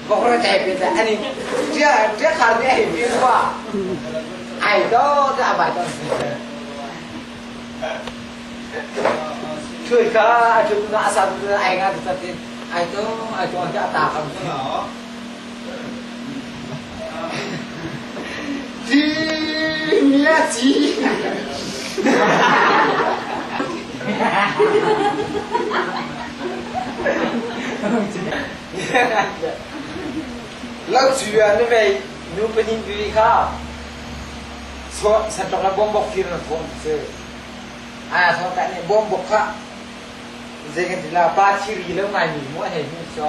Bokro chai pe ta ani tia tia khar ni ai pi wa ai do ta bai to Chui ka a chu na asa tu ai nga tu tin ai to ai to ta ta kam Ti mia chi Lo cu ah na mei nu pahnih pipi kha saṭawk le bawmbok thir na thawm si. Aa thawm ka nih bawmbok kha zei kan ti la pa thiri lo ngai mi mu a hei hmu so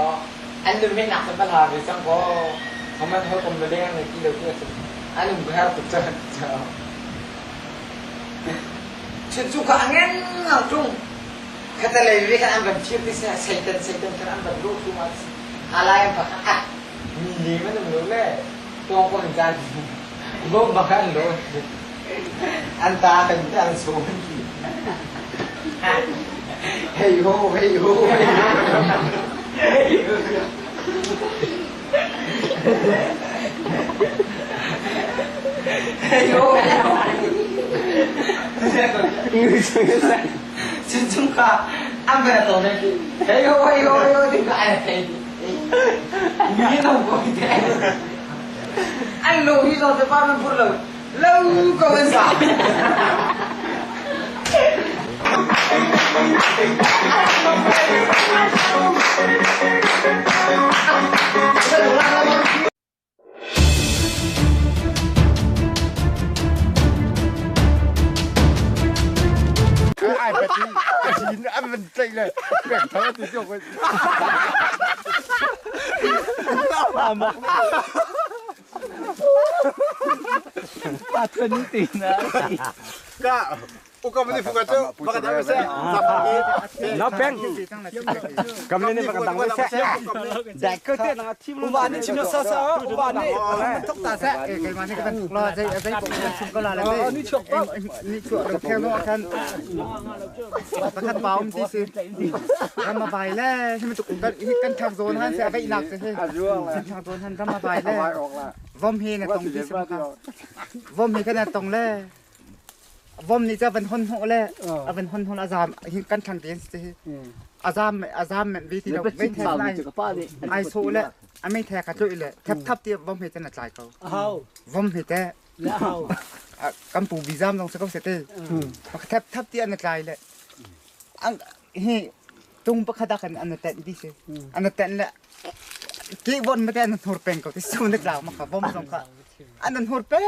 an nu hmenak cu va hla ve cang kaw haman hawikom le leng ne ti lo ti a an um ka her tuk cang Cun cu kha a ngen ngang ṭung. Khatalei ve khan an van thir ti sinah Satan Satan khan an van luh thlu ah alai an pakhat ah mi lem an um lo le tawng ko in caan bom bak an lo an ta kan an so an ti hei ho hei ho hei ho hei ho Cun kha an van to ne ti hei ho hei ho hei ho ti ka ai thei mi no ko te an lo hi lo te pa man pur lo lo ko an sa Ai pati in an van tlaih le pek thar ti cawk Pathan ti na. Ka Na peng. Kam ne ne dang se. Dai ko te na thim lu. Uba ni chim sa sa uba ni tok ta sa ke ma ni kan la zai zai bo kan chim ko la la ni chok pa ni chok ro khel no kan pakhat paum ti si ram bai le hi tu kan hi kan thak zon han se vai nak se he thak zon han ram bai le vom he na tong ti si ka vom he kana tong le Vom nih cu a van hon hnawh le a van hon hnawh a zaam hi kan thlang te si hi a zaam a zaam men ve ti lo mei the nai ai so le a mei the kha tloi le thep thap ti vom he cun a tlai ko vom he te kan pu bi zaam zong si ko se te thep thap ti an tlai le hi tung pakhat ah khan an tenh ti si an tenh le ke von ma te an hnur peng ko ti su na tlau ma kha vom zong kha an hnur peng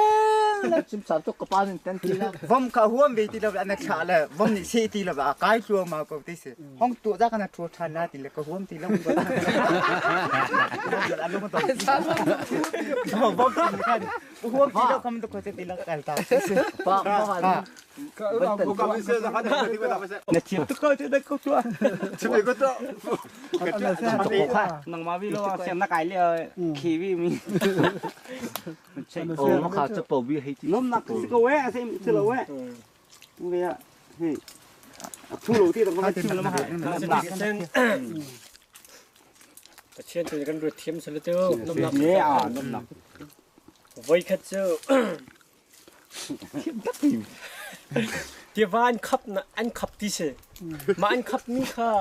le chim sar tuk ka pa nin ten ti la vom kha huam ve ti lo an thla le vom nih se ti lo a kai thluang ma ko ti si hong tu za kana thu than na ti le ka huam ti lo vom kan huam ti lo kam to ko ti lo kal ta pa pa Na thiam tuk ko cu dek ko tua. Nangmah vi lo siam na kai le khi vi mi. Oh ma kha cha po bi hei ti. Nom nak si ko we ase si lo we. Ve ya. Hei. Thu lo ti tong ko chim lo ma. Pathian cu kan ruat thiam sal tu nom nak. Ne a nom nak. Voi khat cu Tiva an khap an khap ti si. Mah an khap mi kha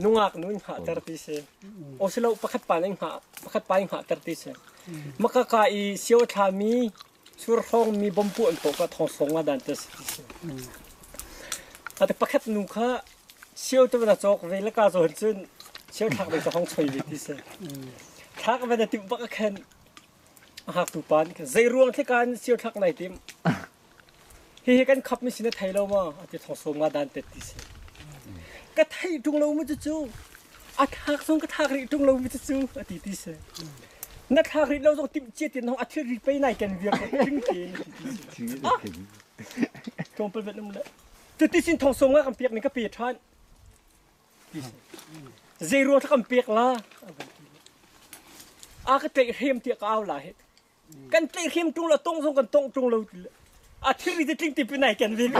nungak nu in hngahter ti si. Osilo pakhat pa in hngah pakhat pa in hngahter ti si. Maka ka i sio thla mi sur hrawng mi bompu an to ka thong song nga dan te si ti si. Ate pakhat nu kha sio tu na cawk ve la ka zawn cun sio thlak ve ka hong choi ve ti si. Thlak ve na timh bak a khen A hngaktu pa nih khan zei ruang thlika in sio thlak nai tim? Hihi kan khap mi si na thei lo maw? A ti thong sawm nga dan tet ti si. Ka thei ṭung lo mu cucu. A thlak zong ka thlak rih ṭung lo mu cucu a ti ti si. Na thlak rih lo zong timh cia tin hong a thil ri pei nai ken viar ko tling tein a ti ti si. Ah! Tlawmpal vet um le. Cuti sin thong sawm nga kan piak ning ka pe ṭhan. Ti si. Zei ruang kan pek la? A ka tlaihhrem tiah ka au la hi. Kan tlaihhrem ṭung lo tong zong kan tong ṭung lo ti le. A thilri te tling ti pin ai ken ve ko.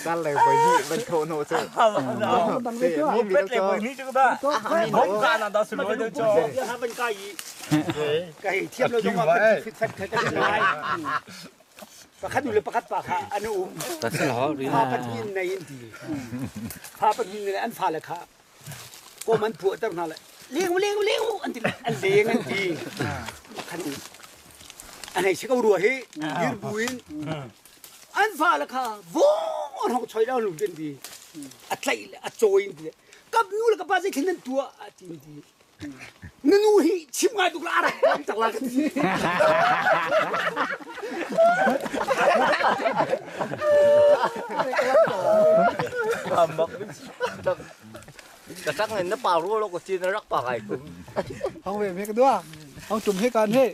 Sal le voi hnih van thawh hnawh cu. Mi mi Pet le voi hnih cu da. Bom ka na da suloi deuh cho. Ban kai i kai thiam lo zong ah fit fat kha kan lai. Pakhat nu le pakhat pa kha an um. Fa pathin nei in ti. Fa pathin le an fa le kha kom an phuah ter hna le leng leng leng an ti an leng an ti. Khan an hei si ko rua hi dir buin an fa le kha vong an hong choi lo lu den ti. A tlaih le a cawi in ti. Kap nu le ka pa zei thil nan tuah a ti ti. Na nu hi chim ngai tuk la a rak tam tak la ka ti. Ka sak na pa ru lo ko si na rak pa kai kum. Hong ve me ka dua. Hong tum he kan he.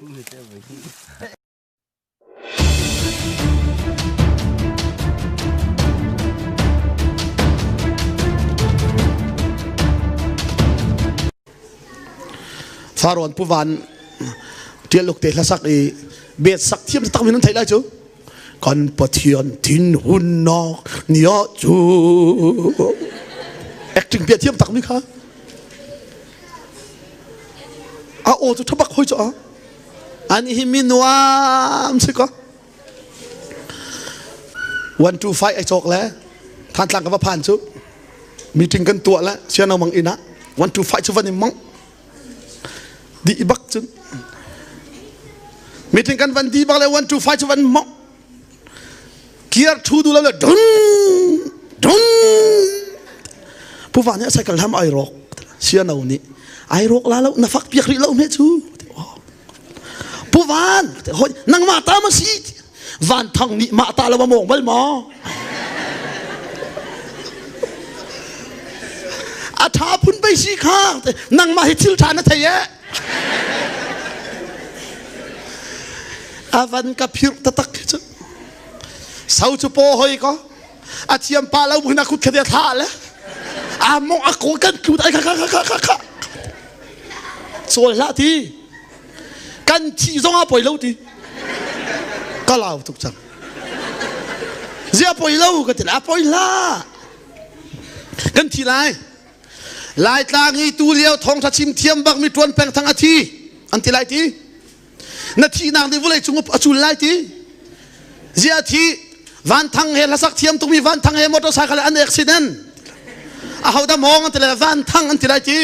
Farawn pu van tial luk te hlasak i bet sak thiam tak min thei lai cu kan pathian thin hun nok nia cu acting bia thiam tak mi kha a aw cu thabak hoi chu a An hi mi nuam si ko. 1 2 5 ai cawk le Thantlang ka va phan cu meeting kan tuah le siano mang inn ah 1 2 5 cu van i mong di bak cun meeting kan van di bak le 1 2 5 cu van mong kiar thu du lo le dun dun puva nih a cycle ham ai rawk siano nih ai rawk la lo na fak piak rih lo hme cu puvan hoi nangmah ta ma si van thang nih mah ta lo mong bal maw a tha phun pei si kha nangmah hi thil tha na thei e a van ka phirh tatak khi cu so cu paw hoi ko a thiam pa lo buin a khut kha thla le a mong a ko kan tlut ai kha kha kha kha kha chawl hlah ti kan thi zong ah poi lo ti ka lau tuk cang zia poi lo ka ti a poi hlah kan thi lai Laitlang hi tu lio thawngtha chim thiam bak mi tuan peng thang a thi an ti lai ti na thihnak nih vawlei cung a cul lai ti zia thi van thang he hlasak thiam tukmi van thang he motorcycle an accident a ho da mong an ti lai van thang an ti lai ti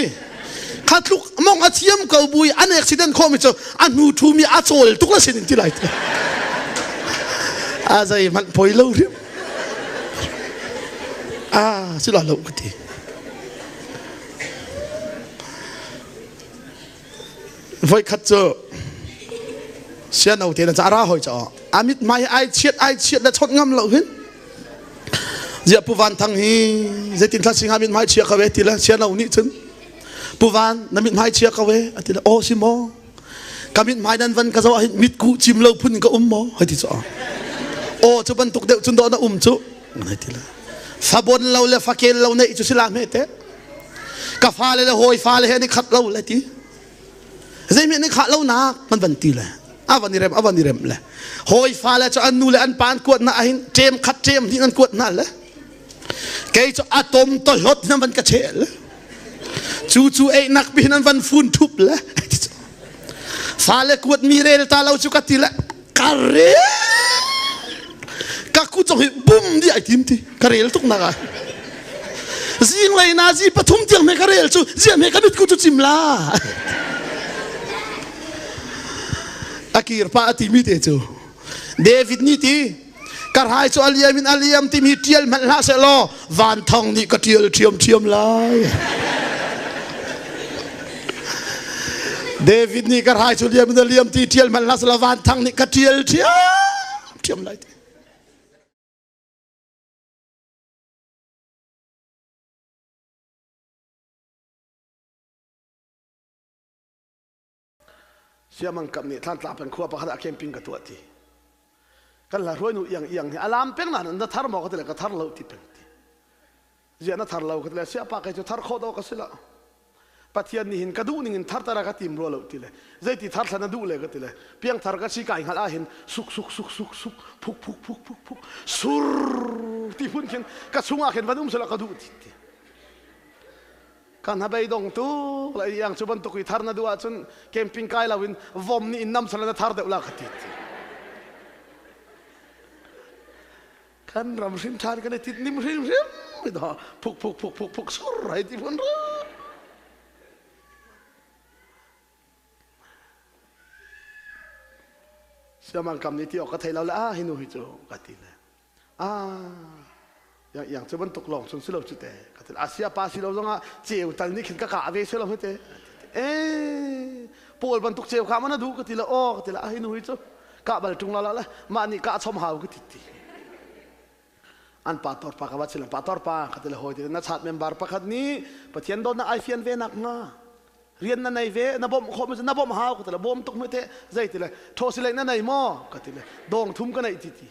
kha tluk mong a thiam ko bui an accident kho mi cu a hnu thu mi a chawl tuk la sin ti lai ti a zei hmanh poi lo riam a si la lo ka ti Voikhat cu siano te na ca ra hoi cha a mit mai ai chiat ai chiat le chot ngam lo hin zia pu van thang hi zeitin thla singa mit mai chia ka ve ti le siano nih cun pu van na mit mai chia ka ve ati le o si mo ka mit mai nan van ka zo hin mit ku chim lo phun ka um mo hai ti chu o chu bantuk deuh cun do na um chu hai ti le fabon lo le fakel lo nei chu sila me te ka fale le hawi fale he ni khat lo le ti zeimi ni khah lo nak man van ti le a van i rem a van i rem le hawi fale cu an nu le an pa an kuat na ahin ṭem khat ṭem hnih an kuat na le kei cu atom to hlot nan van ka chel cu cu ei nak bi nan van fun thup le fale kuat mi rel ta lo cu ka ti le ka rel ka ku cong hi bum di ai tim ti ka rel tuk nak ah zing lei na zi pathum tiang me ka rel cu zia me ka mit ku cu chim la akir pa ati mi te cu David ni ti ka rai cu aliam in aliam timi tial hmanh hlah seh law van thong nih ka tial ṭhiam ṭhiam lai David nih ka rai cu liam in liam ti ṭial hmanh hlah seh law van thang nih ka ṭial ṭhiam ṭhiam lai ti Siamang kap nih Thlantlang peng khua pakhat ah camping ka tuah ti. Kan hla hruai nu iang iang hi alam peng na na thar maw ka ti le ka thar lo ti peng ti. Zia na thar lo ka ti le siapa kai cu thar kho do ka si lo. Pathian nih hin ka duh ning in tharter a ka tim rua lo ti le zeiti thar thlan a duh le ka ti le piangthar ka si kai hngalh ah hin suk suk suk suk suk phuk phuk phuk phuk phuk sur ti phun khin ka chungah khin van um sela ka duh ti ti kan habei dong tu la yang cu bantuk i thar na duh ahcun camping kai lo in vom nih in nam sala na thar deuh la ka ti ti kan ram hrim than kan i tit nim hrim hrim da phuk phuk phuk phuk phuk sur ai ti phun ra siamang kam ni ti ok ka thei lo le a hi nu hi cu ka ti le a yang yang cu bantuk lawng chun si lo cu te ka ti asia pa si lo zongah ceu tal nih khin ka ka ve si lo hi te e paul bantuk ceu kha mana du ka ti le o ka ti le a hi nu hi cu ka bal tung la la le mah nih ka chom hau ka ti ti an pa tor pa ka va chilam pa tor pa ka ti le hoi ti na chat member pakhat nih pathian dawtnak ai fian ve nak nga rian na nei ve na bawmh khawh na bawmh hau ka ti le bawm tuk me te zei ti le tho si le na nei maw ka ti le dong thum ka nei ti ti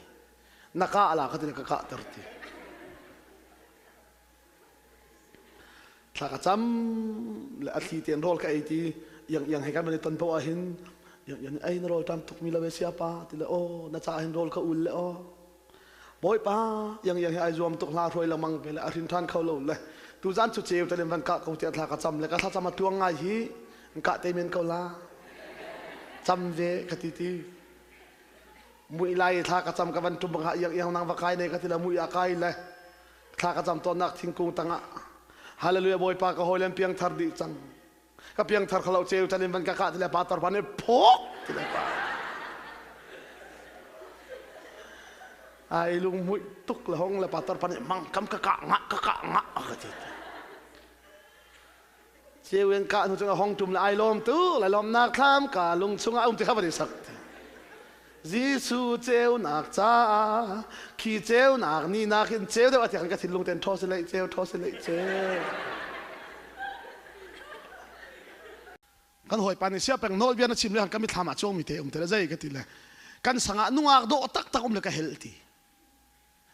na ka la ka ti le ka ka ter ti thla ka cam le a thli ten rawl ka ei ti yang yang he kan van i ton poah hin yang yang ei na rawl tam tuk mi lo ve sia pa ti le o na ca hin rawl ka ul le o bawipa yang yang he ai zuam tuk hla hruai lengmang ve le a hrin than kho lo le tu zan cu ceu te van ka ko ti thla ka cam le ka thla cam a tuang ngai hi ka te men ko la cam ve ka ti ti mui lai thla ka cam ka van tum bang ha yang yang nang va kai ne ka ti la mui a kai le thla ka cam tawnnak thingkung tangah hallelujah bawipa ka hawilem piang thar dih cang ka piang thar khalo cheu chan in van ka ka ti le pa tar pan phok ti le pa ai lung mui tuk le hong le pa tar pan mang kam ka ka nga ka ka nga ka ti cheu in ka nu chung hong tum le ai lom tu lai lom nak thlam ka lung chungah um ti kha va sak ti Jesuh ceunak caah khi ceunak ni nakin ceu deuh a tiang ka thinlung ten thaw si lei ceu thaw si lei ceu kan hawipa nih sia peng nawl bia na chim le kan mithlam ah chuang mi te um te le zei ka ti le kan sangah nungak dawh taktak um le ka hel ti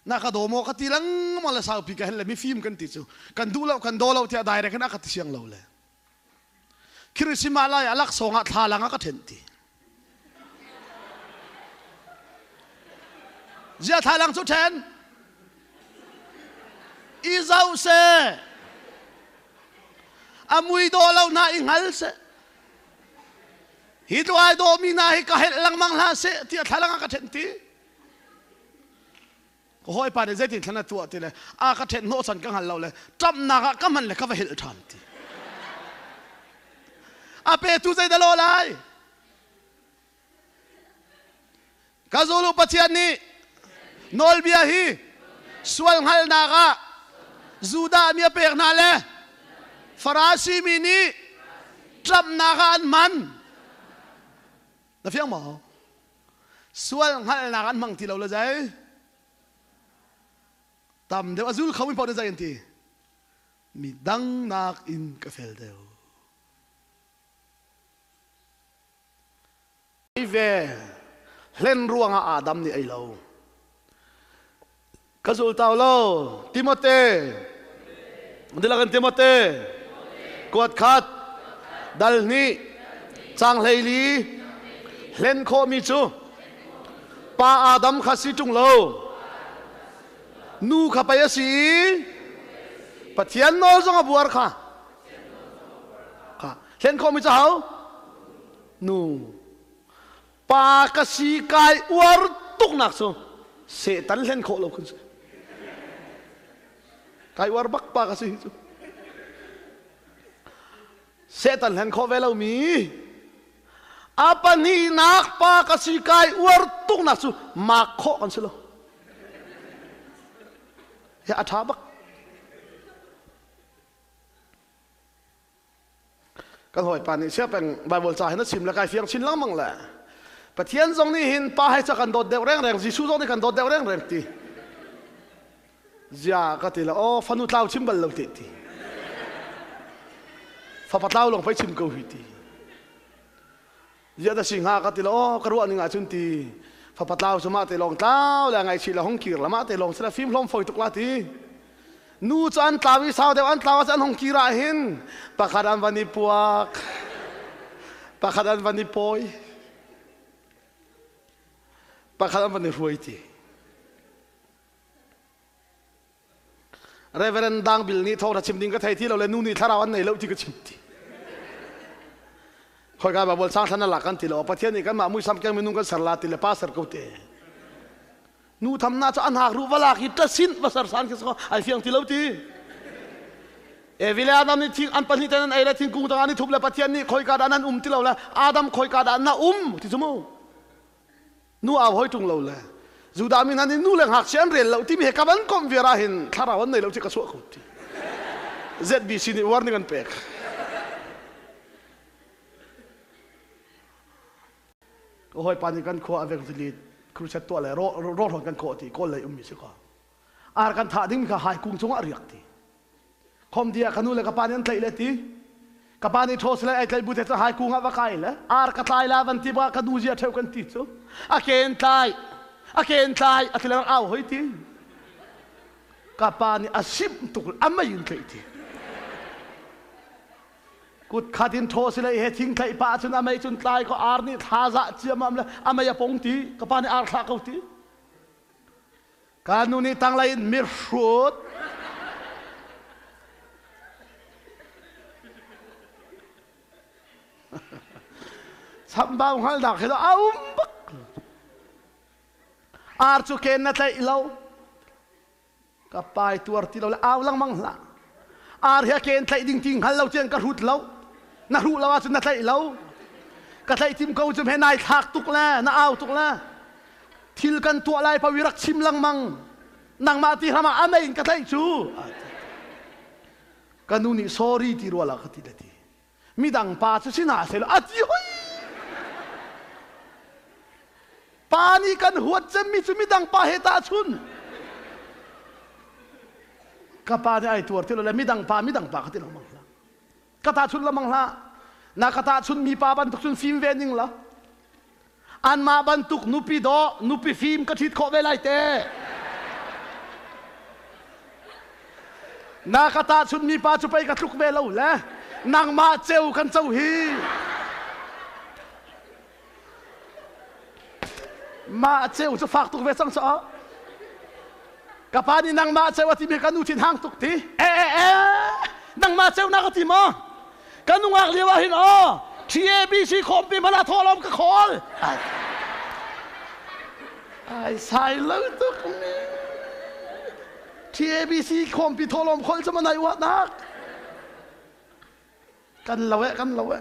na ka daw maw ka ti lengmang le saupi ka hel le mifim kan ti cu kan duh lo kan daw lo tiah direct in a ka ti siang lo le Khirisima lai a laksawng ah thlalang a ka ṭhenh ti. Zia thlalang cu ṭhen. I zoh seh. A mui dawh lo hna i hngal seh. Hi tluk ai dawhmi hna hi ka helh lengmang hlah seh tiah thlalang a ka ṭhenh ti. Ka hawipa nih zeitin thlan a tuah ti le a ka ṭhen hnawhchan ka hngal lo le ṭamhnak ah ka hman le ka va helh ṭhan ti. A petu zeidah law lai? Ka zulu Pathian nih nawlbia hi sual hngalhnak ah Judah mi a pek hna le Farasi mi nih ṭamhnak ah an hman. Na fiang maw? Sual hngalhnak an hmang ti lo le zei tam deuh a zul kho mi paoh nih zei an ti mi dang nak in ka fel deuh ve hlen ruangah Adam nih ei lo ka zul tau lo Timote dilakan Timote kuat khat dal hnih cang 14 hlen khawhmi cu pa Adam kha si ṭung lo nu kha pei a si i Pathian nawl zong a buar kha kha hlen khawhmi cu ho nu Pa ka si kai uar tuknak cu Satan hlen khawh lo kun si. Kai uar bak pa ka si hi cu. Satan hlen khawh ve lomi a pahnihnak pa ka si kai uar tuknak cu mak khawh kan si lo. Hi a ṭha bak. Kan hawipa nih sia peng Bible ca hin a chim le kai fiang chin lengmang le Pathian zong nih hin pa hai ca kan dawt deuh rengreng Jesuh zong nih kan dawt deuh rengreng ti zia ka ti le aw fanu tlau chim bal lo te ti fapa tlau lawng pei chim ko hi ti zia da si hnga ka ti le aw ka ruah ning ah cun ti fapa tlau cu mah te lawng tlau le ngaihchih le hong kir la mah te lawng sila fim hlawm foi tuk la ti. Nu cu an tlau i sau deuh an tlau ah an hung kir ah hin pakhat an van i puak, pakhat an van i pawi, pakhat an van i hruai ti. Reverend Dang Bil nih thawngtha chim ding ka thei ti lo le nu nih thlarau an nei lo ti ka chim ti. Khoi ka Bible sang thlan la kan ti lo Pathian nih kanmah muisam keng minung kan ser la ti le pa ser ko te. Nu tham na chu an hak ru valak hi tasin va ser san khi so ai fiang ti lo ti. Evi le Adam nih thing an pahnih ten an ei le thingkung tangah an i thup le Pathian nih khoi ka dah nan um ti lo le Adam khoi ka dah na um ti cu mu. Nu au hoi ṭung lo le Judah mi hna nih nu le ngakchia an rel lo timi he ka van komh viar ah hin thlarau an nei lo ti ka chuah ko ti. ZBC nih warning an pek. Ka hawipa nih kan khua a vek zilit crusade tuah le rawhrawn kan khawh ti kawl lei ummi si ko. Ar kan thah ding kha hai kung cungah riak ti. Khom dia ka nu le ka pa nih an tlaih le ti. Ka pa nih ṭhaw sile ai tlaih bu te cu hai kung ah va kai le ar ka tlai la van ti ba ka nu zia ṭheu kan ti cu. A ken tlai a ken tlai a ti le au hoi ti. Ka pa nih a simh tuk a mei in tlaih ti. Kut khat in ṭhaw sile he thing tlaih pah cun a mei cun tlai ko ar nih thla zah ciamam le a mei a pong ti. Ka pa nih ar thlah ko ti. Ka nu nih tanglei in mirhrut. Chambau hngalnak hi a um bak. Ar cu ken na tlaih lo. Ka pai tuar ti lo le au lengmang hlah. Ar hi a ken tlaih ding ti hngal lo tiang ka hrut lo. Na hruh lo ahcun na tlaih lo. Ka tlaih tim ko cu he nai thlak tuk le na au tuk le. Thil kan tuah lai pawi rak chim lengmang. Nangmah ti hram ah a mei in ka tlaih cu. Ka nu nih sorry ti rua la ka ti le ti. Midang pa cu si hna seh a ti hoi. Pa nih kan huat cemmi cu midang pa he tahchun. Ka pa nih ai tuar ti lo le midang pa midang pa ka ti lengmang hlah. Ka tahchun lengmang hlah. Na ka tahchun mi pa bantuk cun fim ve ning la. Anmah bantuk nupi dawh, nupi fim ka ṭhit khawh ve lai te. Na ka tahchun mi pa cu pei ka tluk ve lo le nangmah ceu kan co hi. Mah ceu cu fak tuk ve cang caah. Ka pa nih nangmah ceu a timi ka nu thin hang tuk ti. E e e nangmah ceu na ka ti maw? Ka nungak lio ah hin aw TABC khawmpi hmanh ah thawhlawm ka khawl. Ai sai lo tuk mi. TABC khawmpi thawhlawm khawl cu manai uahnak. Kan lo eh kan lo eh.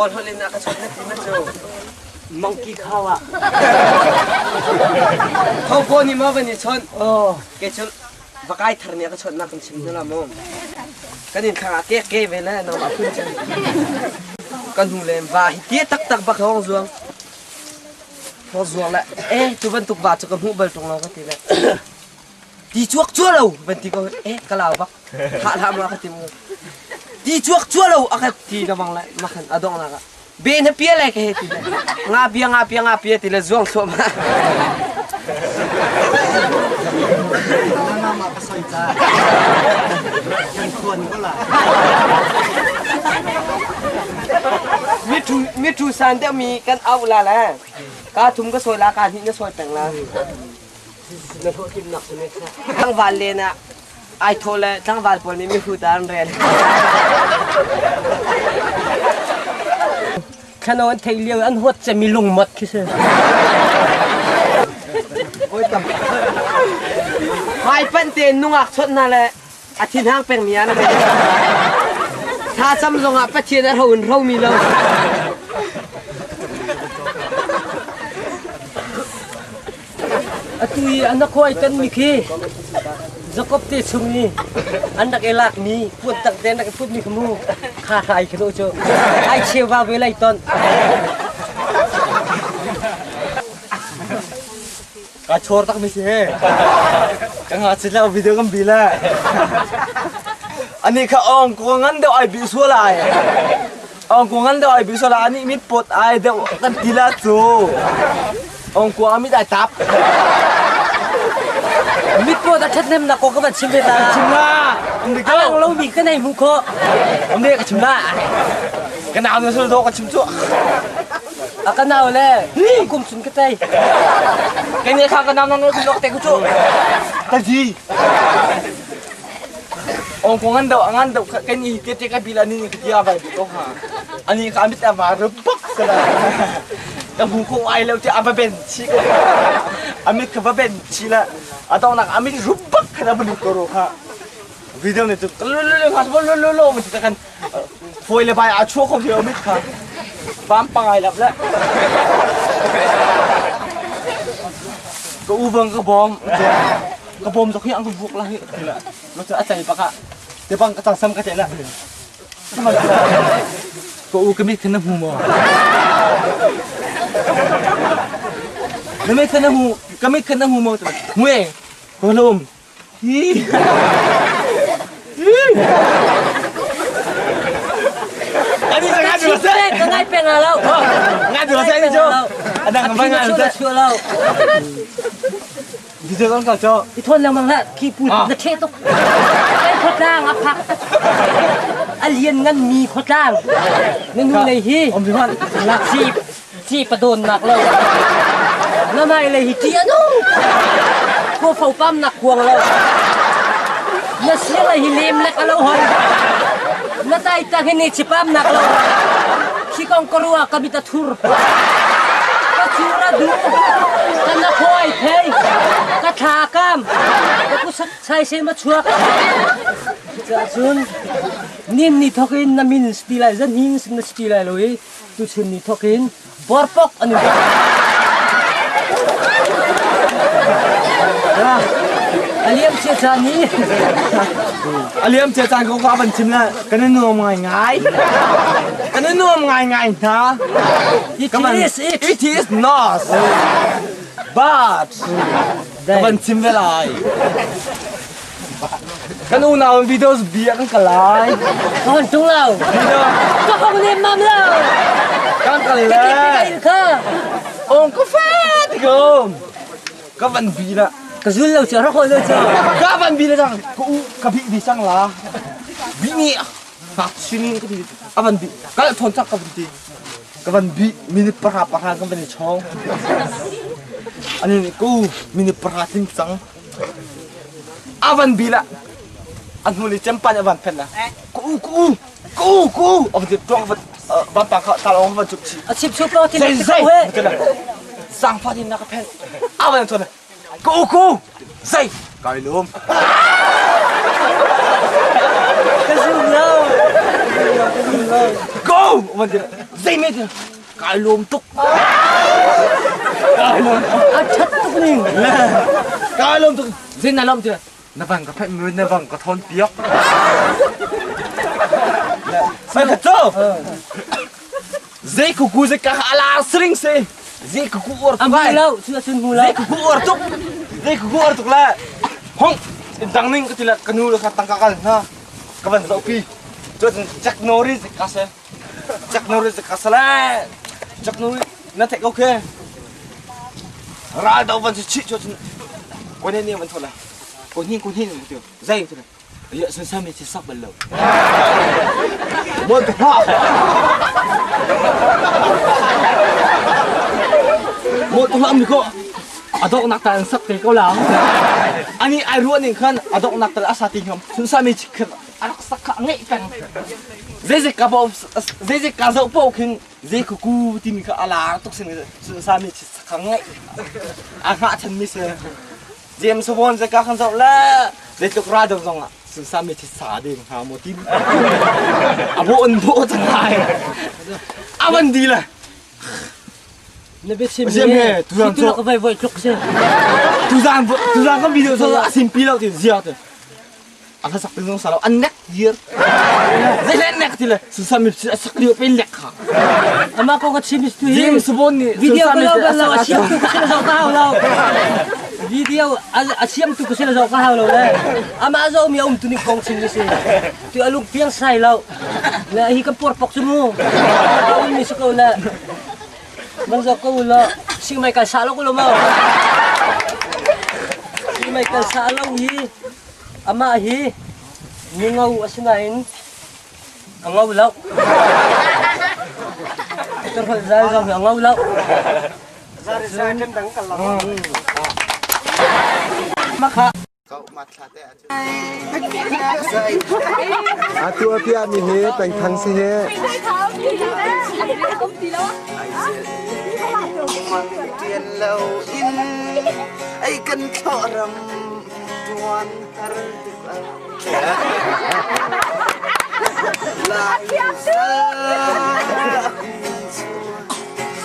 Kawl holh in a ka chawnh na ti na cu. Monkey khau ah. Thawko nih maw van i chawnh? Oh. Ke cu vakai thar nih a ka chawnh nak kan chim hna la maw? Kan in thlang ah ke ke ve le nangmah phun cun. Kan hnu le va hi tie taktak bak hong zuang. Hong zuang le eh tu bantuk va cu ka hmuh bal ṭung lo ka ti le. Ti chuak chua lo van ti ko eh ka lau bak. Thah hlah ma ka ti mu. Ti chuak chua lo a ka ti ka bang le makhan a dong nak ah. Be na pia le ka he ti le. Nga pia nga pia nga pia ti le zuang thluahmah. Mama ka soi ca. Kan khuan ko la. Mithu mithu san deuh mi kan au la le. Ka thum ka sawi la ka hnih na sawi peng la. Na hlawhtlin nak cu ne kha. Tlangval len ah ai thaw le tlangval pawl nih mihrut ah an rel. Thlano an thei lio an huat cemi lungmot khi si. Hmai panh tein nungak chawnh hna le a thinhang pengmi ah na hei. Thlacam zongah Pathian a hro in hromi lo. Atu i an khuai tonmi khi Jakob te chung i an rak i lakmi puan tak te an rak i putmi kha mu kha hrai khi cu ai cheu va ve lai ton. Ka chor tak mi si he. Ka nga chit la video kan bi la. Ani kha ong ko ngan deuh ai bi sual ai. Ong ko ngan deuh ai bi sual ai ani mit pot ai deuh kan ti la cu. Ong ko amit ai tap. Mit pot a ṭhathnem nak ko ka van chim ve ta. Chim la. A lang lo mi ka nei mu kho. Om ne ka chim la. Ka nau na sul do ka chim cu. A ka nau le kum chun ka tei. Kai ne kha ka nau nang ku lok te ku chu. Ta ji. Ong ko ngan do ngan do kai ni te te ka bila ni ni ka vai bi ko ha. Ani ka amit a va bak sala. Ka mu ko ai lo te aba ben chi ko. Amit ka ba ben chi la. Atong nak amit rubak kana bu ko ro kha. Video ne chu lu lu lu lu lu lu ma kan Foi le bai a chuak ko lio mit kha. Vam pangai lap le. Ka u bang ka bom. Ka bom zok hi ang ka vuk la hi. Lo chu a chai baka. Te bang ka tang sam ka che la. Ka u ka mit khan na hmu mo. Na mit khan na hmu ka mit khan na hmu mo. Hmu e. Ko lum. Ka ngai peng lo. Ngai dua sai ni cho. Adang ba ngai lo. Chu lo. Di cho kan ka cho. I thon lengmang la khi pu na the tuk. Kai khotlang a phak. A lian ngan mi khotlang. Na nu nei hi. Om bi man. Lak si si padon nak lo. Na mai le hi ti anu. Ko fo pam nak kuang lo. Na sia le hi lem lek alo hoi. Na tai tang hi ni chipam nak lo. Khi kong korua kamita thur. Ka chura du. Ka na khoi thei. Ka tha kam. Ka kusak sai se ma chuak. Cun nin ni thokin na min sti lai zan hin na sti lai lo i tuchun ni thokin borpok an in Aliam chia caan ni Aliam chia caan ko ka van chim la kan i nuam ngai ngai kan i nuam ngai ngai hna It is it it is not but ka van chim ve lai Kan unau videos bia kan kal lai. Ka hon tung lo. Ka hong nem mam lo. Kan kal le. Ka Ong ka fa ti ko. Ka van bi la. Ka zul lo cha rak lo cha. Ka van bi la chang. Ka u ka bi di sang la. Bi ni hak sinin ka ti. A van bi. Ka thon chak ka van ti. Ka van bi minute para para kan van i chong. Ani ku minute para ting cang. A van bil ah a hnulei cempan a van phen na ku u ku u ku u ku u a van ti tuang van vanpang kha talawng van cuk chih. A chip chup lo ti Zei zei Sangfa tin na ka phen a van thon ku u ku u zei kai lum. Ka zum lo. Go van ti. Zei me ti kai lawm tuk. Kai lawm tuk. A that tuk ning. Kai lawm tuk. Zei na lawm ti na bang ka phai na bang ka thon piak. Sai ka cho. Zei ku ku zei ka ala sring se. Zei ku ku or tuk ai. Lo, chu chun mu lo. Zei ku ku or tuk. Zei ku ku or tuk la. Hong dang ning ka ti la kanu la ka tangka kal na. Ka van zo pi. Chu Jack Norris ka se. Jack Norris ka se la. Jack Norris na thek okay. Ral do van chi chu chun. Ko ne ne van thola. Ko hin ko hin tu. Zai tu. Ya sun sami chi sak bal lo. Mon tu ha. Mon tu lam ni ko. Adok nak ta sak te ko lang. Ani ai ruan ning khan adok nak tal asa ti ngam. Sun sami chi khan arak sak kha ngai kan. Zai zai ka bo zai zai ka zo po khin zai ku ku ti mi kha ala tuk sin sun sami chi sak kha ngai. A nga chan mi se. James Bond zai ka khan zo la zeitluk ra dong zong ah sunsa mi thi sa ding hnga maw ti abo an bo cang lai avan di le na bia chim Zem he tuzan tu ka vai voi tluk si tuzan tuzan kan video so asim pi lo ti zia te a sak ting zong sa lo an nek dir zei le nek ti le sunsa mi sak lio pe lek kha ama ko ka chim tu hi James Bond nih video ko lo lo a siam tu ka sila zo ka hau lo video a siam tu ka sila zo ka hau lo le ama zo mi um tu ni kong chim ni si tu alung piang sai lo le hi ka por pok chu mu um ni su ko le mang zo ko lo sing mai kal sa lo ko lo mo sing mai kal sa lo hi Amah hi mi-ngo a si nain a ngo lo. Turholh zal zong hi a ngo lo. Atu a piahmi hi pengthang si hi. Tian lo in ei kan thlawh ram Tuan har tuk ah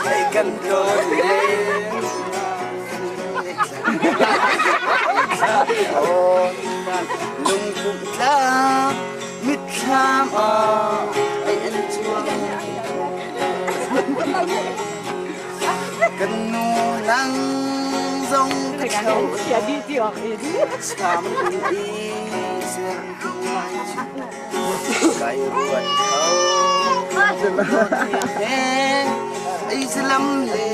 Lai kan tlawn le Lungpum tlang mitthlam ah ai an chuang Kan nu nang zong ka thlo Sam i ser lai cu kai ruat kho Ei salam le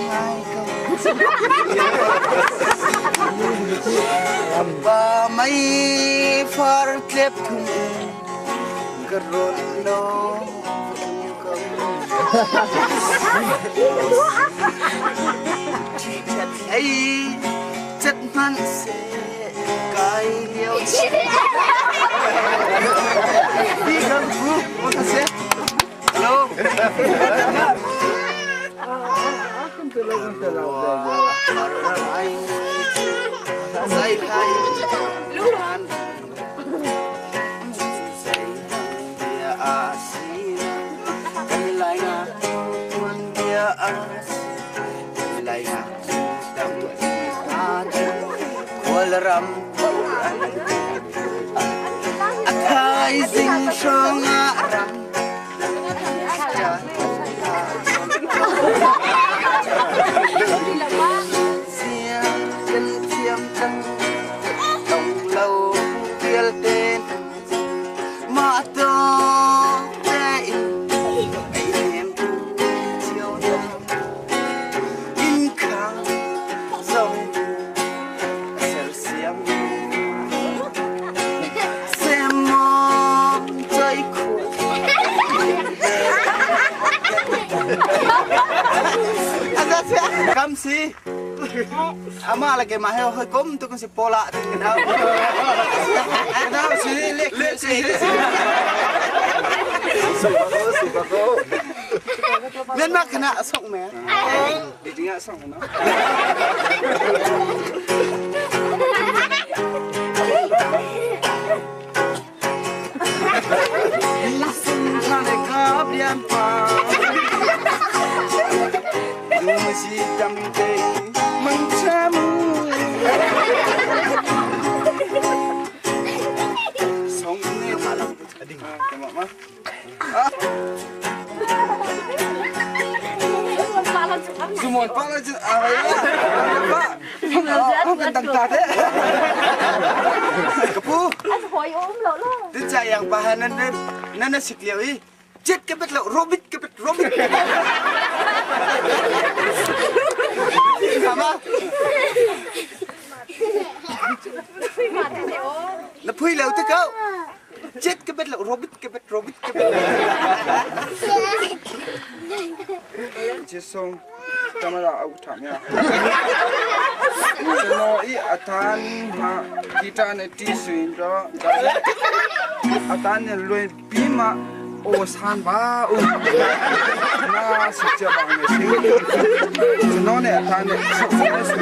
ngai ko Ba mei far tlep thum ka rawn lo Ei cat hmanh seh kai lio Bi kan bu mo ka se Hello Sai khai Khualram a thaizing hrawngah ram Siang thiam cang tong lo vialte mah tawk tein ei nem cio hna inn khang zong a sersiam semmawng choi khua Kam si Amah le keimah he hawikom tu kan si Paula ti kan hau. Kan hau si lek si. Myanmar kana asok me. Di asok no. Hong kan dang ta te. Kapu. An hoi um lo lo. Tin cha yang pa nan nan na sik liao i chet ke bet lo robit ke bet robit. Kama. Na phui lo te kau. Chet ke bet lo robit ke bet robit ke bet. Jesong camera au tha mya. Chano i athan ha guitar ne ti suin ro atan ne luen pi ma o san ba u na si cha bang ne si chano ne athan ne sok ne su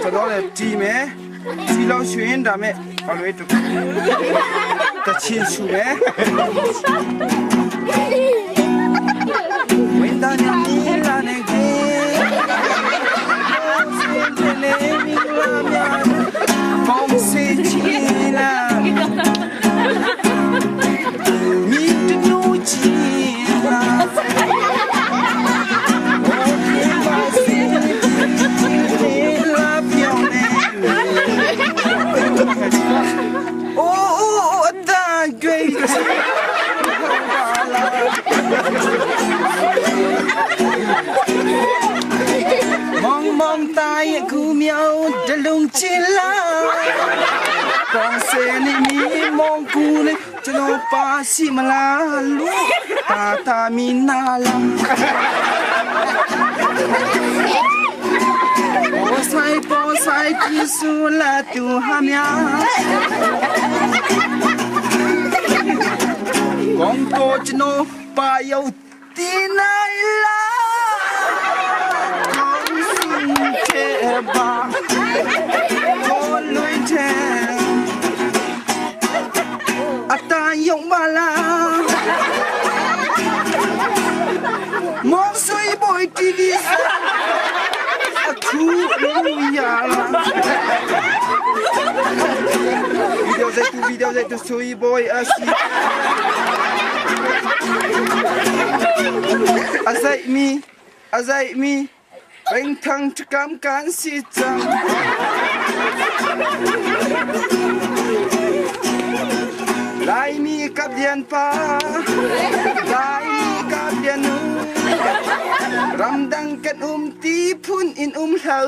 chano ne ti me ti lo suin da me alwe tu ta chin su me ဝင်တာနေလာနေကေလေမီလာမြာပေါင်းစီချီလာမီတနူချီလာအိုးအိုးအတန်ကြွေမောင်မောင်တိုင်းအခုမြောင်တလုံးချင်လာကောင်းစဲနေမီမောင်ကူလေကျွန်တော်ပါရှိမလားလူတာတာမီနာလာပေါ်ဆိုင်ပေါ်ဆိုင်ကြည့်စူလာတူဟာမြာကောင်းတော့ကျွန်တော်ပါရောက်တင်နိုင်လားကောင်းစင်တဲ့ပါပေါ်လွင်တဲ့အတန်ယုံမလားမောင်ဆွေဘိုတီဗီအခုလူရလာဗီဒီယိုဇက်တူဗီဒီယိုဇက်တူဆွေဘိုအစီအဆိုင်မီအဆိုင်မီဘင်ထန်းကမ်ကန်စီချမ် 来米个电巴，来米个电努，รำดังกันอุ้มตีพุ่นอินอุ้มเหลา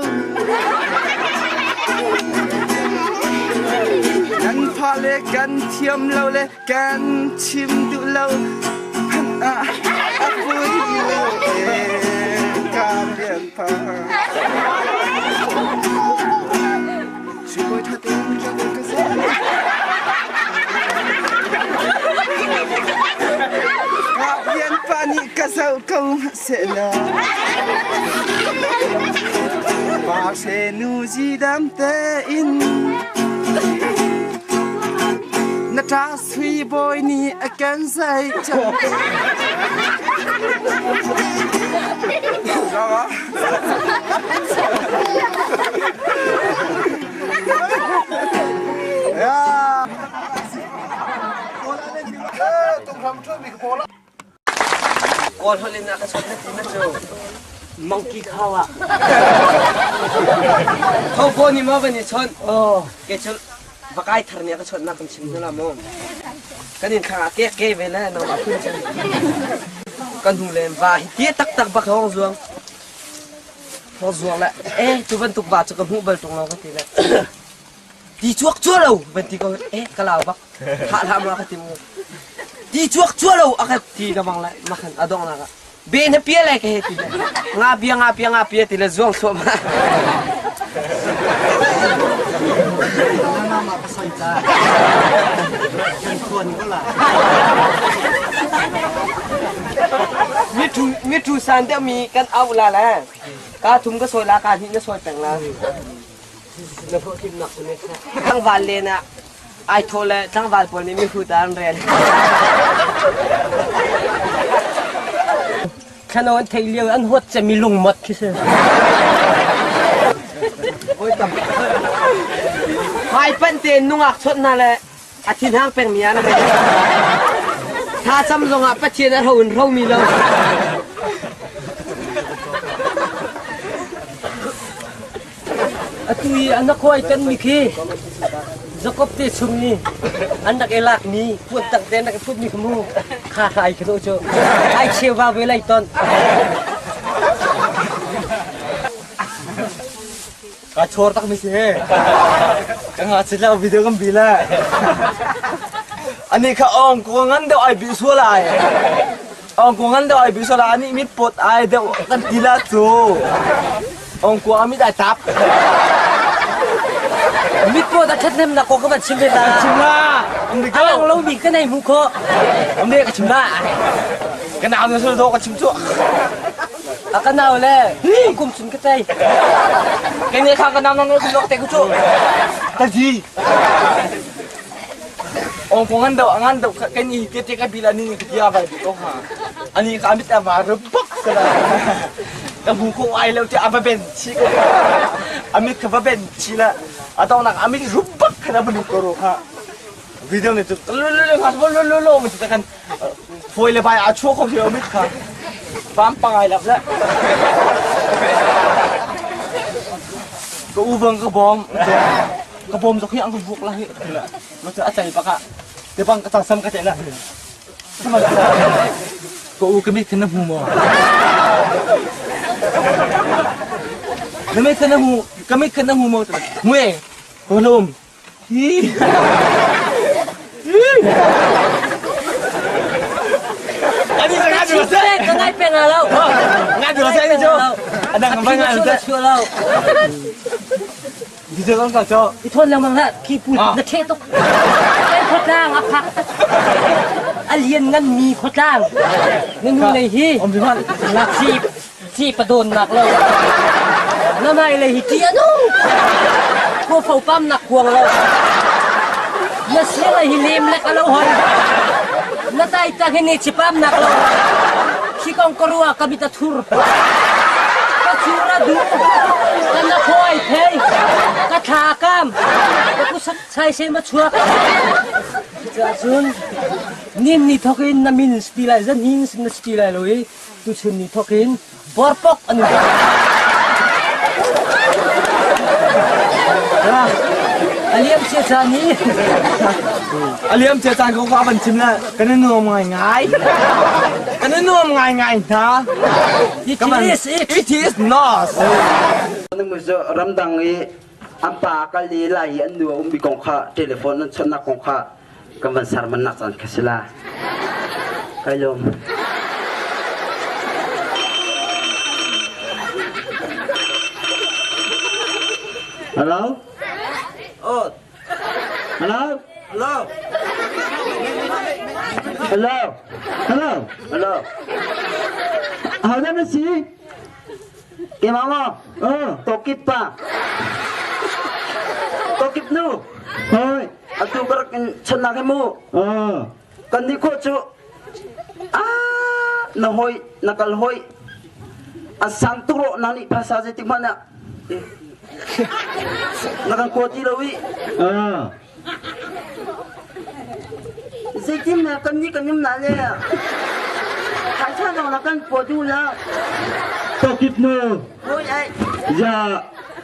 กันพาเลกันเทียมเราเลกันชิมดูเราหันอาอาปุยเลกาเบียนพาช่วยทัดเองจะกระเซ็น Kapian pani kasau kau sela Pa se nu ji dam te in Na ta sui boy ni akan sai cha Zawa Ya Kawl holh in a ka chawnh na ti na cu Monkey khau ah. Tho ko ni maw van i chawnh? Ke cu vakai thar nih a ka chawnh nak kan chim hna la maw? Kan in thlang ah ke ke ve le nangmah phun cun. Kan hnu le va hi tie taktak bak hong zuang. Hong zuang le eh tu bantuk va cu ka hmuh bal ṭung lo ka ti le. Ti chuak chua lo van ti ko eh ka lau bak. Thah hlah ma ka ti mu. Ti chuak chua lo a ka ti ka bang le makhan a dong nak ah. Be na pia le ka he ti le. Nga bia nga pia nga pia ti le zuang thluahmah. Mama ka soi ta. Kan khuan ko la. Mi thu mi thu san deuh mi kan au la le. Ka thum ka soi la ka hnih na soi peng la. Na hlawhtlinnak cu ne kha. Tlangval len ah ai thaw le tlangval pawl nih mihrut ah an rel. Thlano an theih lio an huat cemi lungmot khi si. Hmaipanh tein nungak chawnh hna le a thinhang pengmi ah na hei. Thlacam zongah Pathian a hro in hromi lo. Atu i an khuai tan mi khi Jakob te chung i an rak i lak mi puan tak te an rak i phut mi kha mu kha kha ai khi cu ai cheu va ve lai ton. Ka chor tak mi si he. Ka nga chit la video kan bi la. Ani kha ong ko ngan deuh ai bi sual ai. Ong ko ngan deuh ai bi sual ai ani mit pot ai deuh kan ti la cu. Ong ko amit ai tap. Mit pot a thathnem nak ko ka van chim ve ta. Chim la. Om de A lang lo mi ka nei mu kho. Om de ka chim la. Ka nau na sul do ka chim chu. A ka nau le kum chun ka tei. Ke ne kha ka nau nang no lok te ku chu. Ta ji. Ong ko ngan do ngan do ka ni te te ka bila ni ka tia vai bi ko ha. Ani ka amit a va ru bak ka la. Ka mu ko ai lo te ava ben chi ko. Amit ka va ben chi la. Atong nak amit ru bak kana bu ko ro ha. Video ne chu lu lu lu lu lu lu mu ta kan Fawi le bai aa chuah kho ti mit kha. Pam pangai lap le. Ka u bang ka bawm. Ka bawm zok hi ang ka vuk la hi. Ma cu a cai bak ah. Te bang ka sam ka te la. Ka u ka mit khan na hmu maw? Na mit khan na hmu, ka mit khan na hmu maw? Hmu e. Ka hlum. Ka ngai peng lo. Ngai peng lo cu. Adang ka ngai lo. Di kan ka cho. I thon lengmang hlah khi pu na the tuk. Kan khotlang a phak. A lian ngan mi khotlang. Na nu lei hi. Ci ci padon nak lo. Na mai lei hi ti anu. Ko fo pam nak kuang lo. Na siang lei hi lem lek alo hon. Na tai tak hi ni chipam nak lo. Khi kong korua kamita thur. Ka chura du. Ka na khoi thei. Ka thla kam. Ka kusak chai se ma chuak. Cun nin ni thok in na min sti lai zan hin na sti lai lo i tuchun ni thok in borpok an Aliam cia caan hi Aliam cia caan ko ka van chim la kan i nuam ngai ngai kan i nuam ngai ngai hna It is it it is not Ramdang i an pa kal i lai i an nu a ummi kong kha telephone an chawnhnak kong kha kan van sermannak caan kha si la. Kai lawm. Hello? Oh. Hello? Hello? Hello? Hello? Hello? Hau na si? Keimah maw? Tawkip pa. Tawkip nu. Hoi. Atu ka rak in chonnak hi mu. Kan nih khawh cu ah na hoi na kal hoi a sang tuk ro na nih phasa zeitik hmanh ah na kan kua ti lo i Zeitin na kan nih kan um na le Thaisa zong na kan pua duh lo. Tokip nu. Oi ai. Ya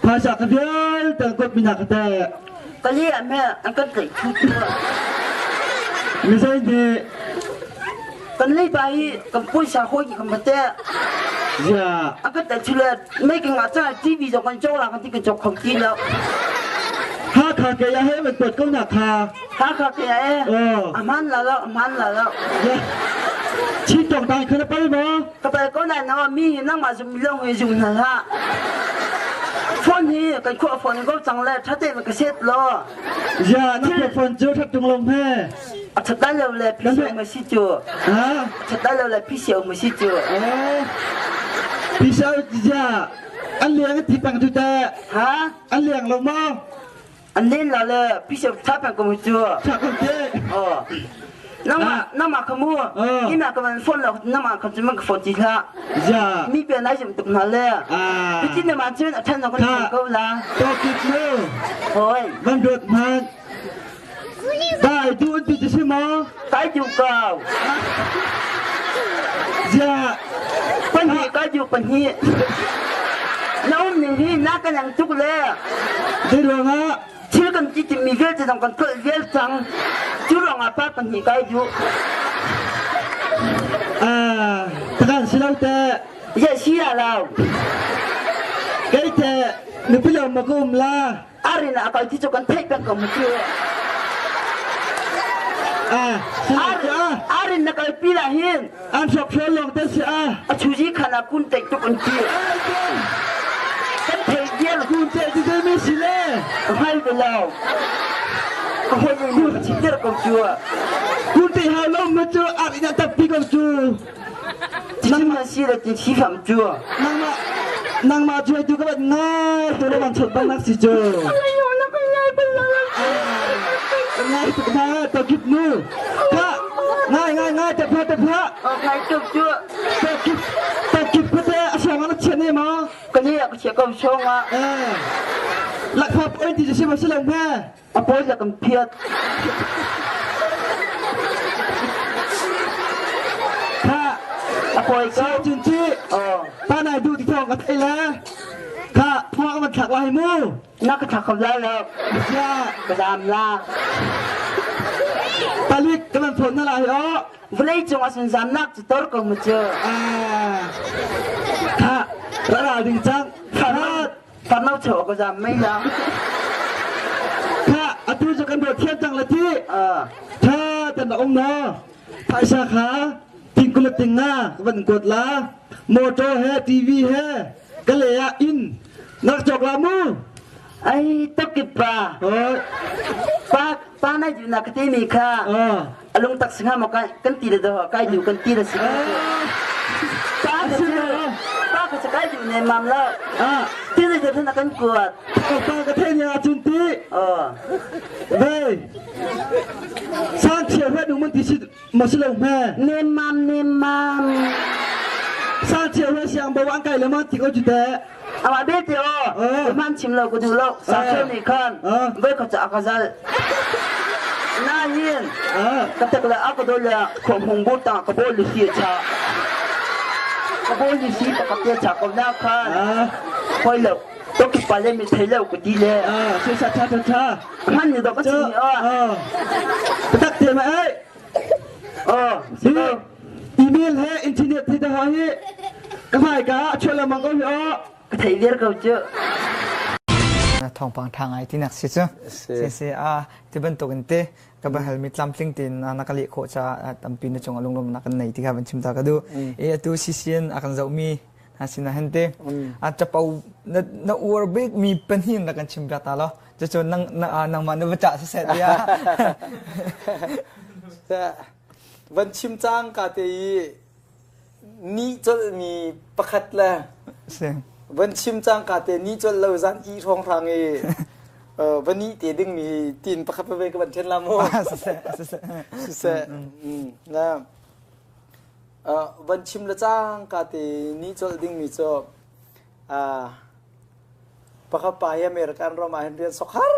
phaisa ka vialte an kot mina ka te. Kali ah me an kan tlaih thu tu. Mizai nih kan lei pa hi kan puaisa hawi ki kan te. Ya. A kan tlaih thu le mei kan ngah ca TV zong kan cawk la kan ti kan cawk kho ti lo. Hakha ke ya he man pot ko na kha. Hakha ke ya e. A man la lo, a man la lo. Chin tong tai khana pal ma? Ka pal ko na na mi hi nang ma zum long hi zum na la. Phone hi kan khua phone ko chang le thate ma ka set lo. Ya na khua phone chu that tung long he. A that dai lo le phi siau ma si chu. Ha? That dai lo le phi siau ma si chu. Phi siau ya an liang ti pang tu ta. Ha? An liang lo ma? An len la le phi siau tha pang ko mu chu. Tha ko te. Oh. Nangmah nangmah ka mu. Ina ka van phone lo nangmah ka chu man ka phone ti hlah. Ya. Mi pe nai zum tuk hna le. Bitin na man cun a than lo kan ko la. To kit lu. Hoi. Van dot man. Dai du an ti si maw? Kai du kau. Zia. Pahnih kai du pahnih. Na um ning hi na kan ang tuk le. Zei ruangah thil kan ti timi vialte zong kan tlolh vial cang. Cu ruangah pa pahnih kai duh. Ah, takan si lo te. Ya si ya lo. Kei te nupi lo ma ka um la. Arin a kai ti cu kan theih peng ko mu cu. Ah, Arin na kal pi la hin. An sok fial lawng te si a. A chuji khan a kun tek tuk an ti. Kan thei dial. Kun te ti te mi si le. Hai ve lo. Ka hoi nu ka chim der ko cu. Kun te hau lo ma cu ar ina tap pi ko cu. Nangmah si le ti thi fam cu. Nangmah nangmah cu tu ka bat ngai tu le man chot bang nak si cu. Ngai tuk na to kip nu. Ka ngai ngai ngai te pha te pha. Ngai tuk cu. To kip to kip ko te a song an chen ne ma. Ka ni a ka chia ko song a. Eh. Lakfa point ti si ma si lo ma. A pawi la kan phiat. Kha a pawi ko. Cun ci ta nai duh ti thawng ka thei le kha thawng ka van thlak lai mu. Na ka thlak kho lai lo. Ya. Ka zam la. Palik ka van phone na lai o. Vawlei cung ah sun zamnak cu tor ko mu cu. Kha ra ding cang. Kha Farno cho ka zam mei la. Kha atu cu kan ruat thiam cang la ti. Tha tan na um na. Phaisa kha tingkul ting nga van kuat la. Motor he TV he ka le ah inn nak cawk la mu. Ai tokki pa. Pa pa nai ju na ka te mi kha. Alung tak singa ma kan ti le do kai du kan ti le si. Pa ka pa ka kai du ne mam la. Ti le de na kan kuat. Pa ka the nya chun ti. Ve. San chia hwe nu mun ti si ma si lo me. Nem mam nem mam. San chia hwe siang bo an kai le ma ti ko ju te. Amah belte aw, man chim lo ka duh lo. Sakhel nih khan voi khat cu a ka zalh. Nain ka tek le a ka dol le khuahmung bu tang ka bawl si a cha. Ka bawl si pakhat te cha ko na khan. Hoi lo, toki pa le mi thei lo ka ti le. Cha cha cha cha. Man ni do ka chim aw. Tak te ma ai. Aw, si. Email he internet he dah hi ka hmai ka chuah lengmang ko hi aw. Ka thei viar ko cu. Thawngpang ṭha ngai tinak si cu. Si si a ti bantuk in te ka bahal mi tlamtling tin na ka leh khawh ca tampi na cung a lunglawm na kan nei ti kha van chim ta ka duh. E atu CCN a kan zoh mi hna sin ah hin te a capo na na uar bik mi pahnih na kan chim piak ta lo. Cucu nang nangmah na va cah siseh tiah. Van chim cang ka te i ni colhmi pakhat le van chim cang ka te ni colh lo zan i hrawng hrang i va ni te dingmi tin pakhat ve ka van then la mu. Siseh. Na van chim le cang ka te ni colh dingmi cu Pakhat pa hi American ram ah hin rian sok har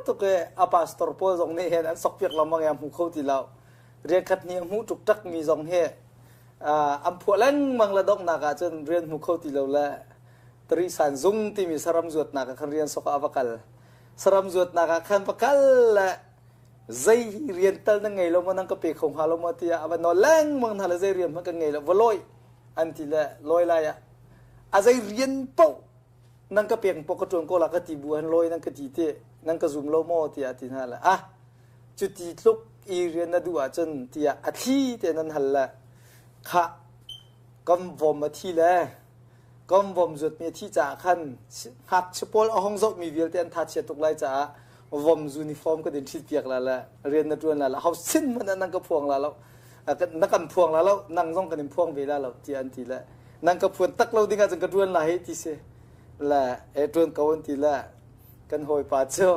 tuk i a pastor pawl zong nih hin an sok piak lengmang i a hmu kho ti lo. Rian khat nih a hmuh ṭukṭak mi zong hi an phuah lengmang le donghnak ah cun rian hmu kho ti lo le Tarisan zung timi saram zuatnak ah khan rian sok ah a va kal. Saram zuatnak ah khan va kal le zei rian tal na ngei lo maw nang ka pe kho hnga lo maw tiah a va nawl lengmang hna le zei rian hmanh kan ngei lo va lawi an ti le lawi lai ah a zei rian paoh nan ka pek paoh ka ṭuan ko la ka ti bu han lawi nan ka ti ti nan ka zum lo maw tiah a ti hna le ah cuti tluk i rian na duh ahcun tiah a thli te nan hal le khah kam vom a thi le kam vom zuatmi a thi caah khan ngakchia pawl a hong zohmi vialte an tha chia tuk lai caah vom uniform ka din ṭhit piak la le rian na ṭuan la le hau sin hmanh ah nan ka phuang la lo na kan phuang la lo nang zong kan in phuang ve la lo tiah an ti le nang ka phuan tak lo ding ahcun ka ṭuan la hei ti si le e ṭuan ko an ti le kan hawipa cu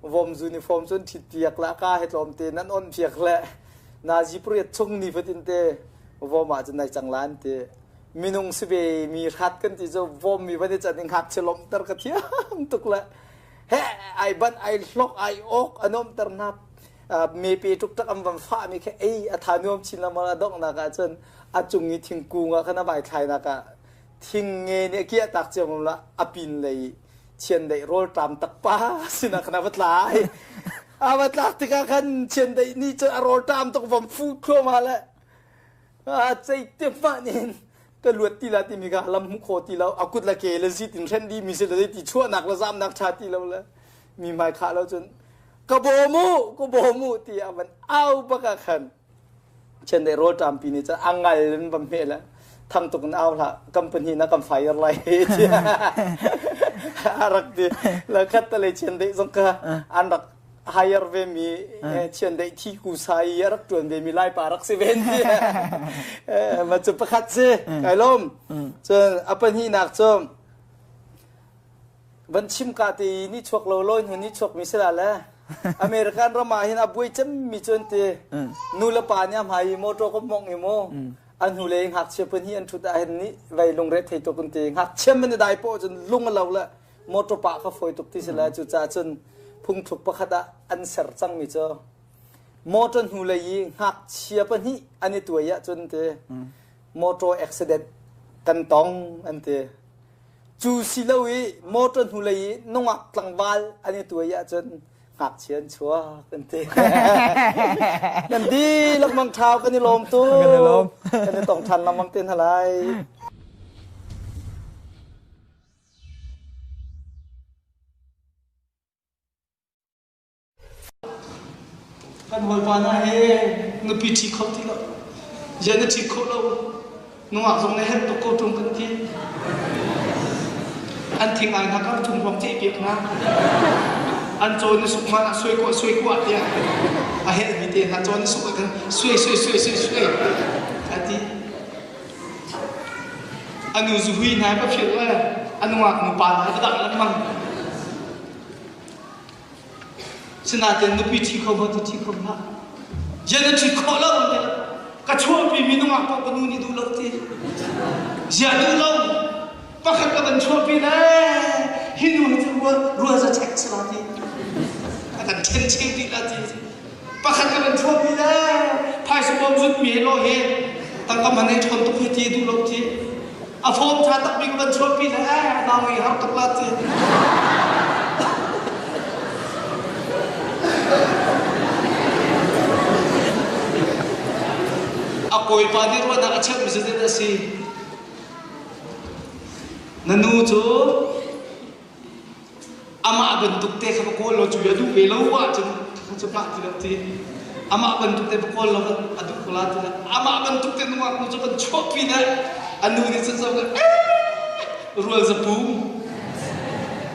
vom uniform cun ṭhit piak le ka he tlawm te nan on piak le nazi pariat chung ni fatin te vom ah cun nai cang la an ti minung si ve mi hrat kan ti cu vom mi van i can i ngakchia lawmhter ka thiam tuk le he ai ban ai hlok ai ok a nuamter na mepe ṭukṭak an van fahmi khi ei a tha nuam chin lengmang a donghnak ah cun a cung i thingkung ah khan a vai thlainak ah Thing nge nih a kiah tak cio la a pin lei chiandeih rawl ṭam tak pa sinah khan a va tlai. A va tlak tikah khan chiandeih nih cun a rawl ṭam tuk vom fu thluahmah le a cei te mah nin ka luat ti la timi kha lam hmu kho ti lo a kut le ke le zit in hren dih mi si le ti chuahnak le zamnak ṭha ti lo le mi hmai khah lo cun ka bawm u ka bawm u ti a van au bak ah khan Chiandeih rawl ṭampi nih cun a ngal in va hmeh le thang tuk in au hlah company na kan fire lai tiah a rak ti. Le khat te lei chiandeih zong kha an rak hire ve mi chiandeih thi ku sai a rak ṭuan ve mi Laipa rak si ven ti. Ma cu pakhat si kai lawm. Cun a pahnihnak cu van chim ka te i ni chuak lo lawi hnu ni chuak mi si la le American ram ah hin a buai cem mi cu an ti nu le pa nih a hmai i motor ka mong i mu an hnu le ngakchia pun hi an thut ah hin ni vei lungre thei tuk an ti ngakchia man dai po cun lung a lo le motor pa kha foi tuk ti si le cu ca cun phungthluk pakhat ah an ser cang mi cu motor hnu lei i ngakchia pahnih an i tuai ah cun ti motor accident kan tong an ti Cu si lo i motor hnulei i nungak tlangval an i tuai ahcun ngakchia an chuak an ti. Nan dihlak mang ṭhau kan i lawm tuk. Kan i lawm. Kan i tong ṭhan lengmang te hna lai. Kan hawipa hna he nupi ṭhi kho ti lo. Ziah na ṭhi khawh lo? Nungak zong na herh tuk ko ṭung kan ti. An thing ai hna kar chung ruang ceh piak hna. An caw na suk man ah suai kuah suai kuah tiah a helmi te hna caw na suk ah khan suai suai suai suai suai a ti. Anu zuhui hna ka philh le a nungak nupa hna ka dang lengmang. Sinain nupi ṭhi kho maw ti ṭhi kho hlah. Ziah na ṭhi khawh lo ti ka chuahpi mi nungak paoh ka nu nih duh lo ti. Ziah duh lo pakhat ka van chuahpi le hi nu hi cu rual za chek si la ti. A kan ṭhen cheu dih la ti. Pakhat ka van chuahpi le phaisa bawm zut mi he lo hi tangka man ei ṭhawn tuk hi ti duh lo ti. A form ṭha takmi ka van chuahpi le nau i har tuk la ti. A kawipa nih ruahnak a cheuhmi cu zeidah a si? Na nu cu amah bantuk te kha va kawl law cu a duh ve lo ahcun kha cu hlah ti lo ti amah bantuk te va kawl law a duh ko la ti lo amah bantuk te nungak nu cu kan chuahpi le a nu nih cun zoh rual zapu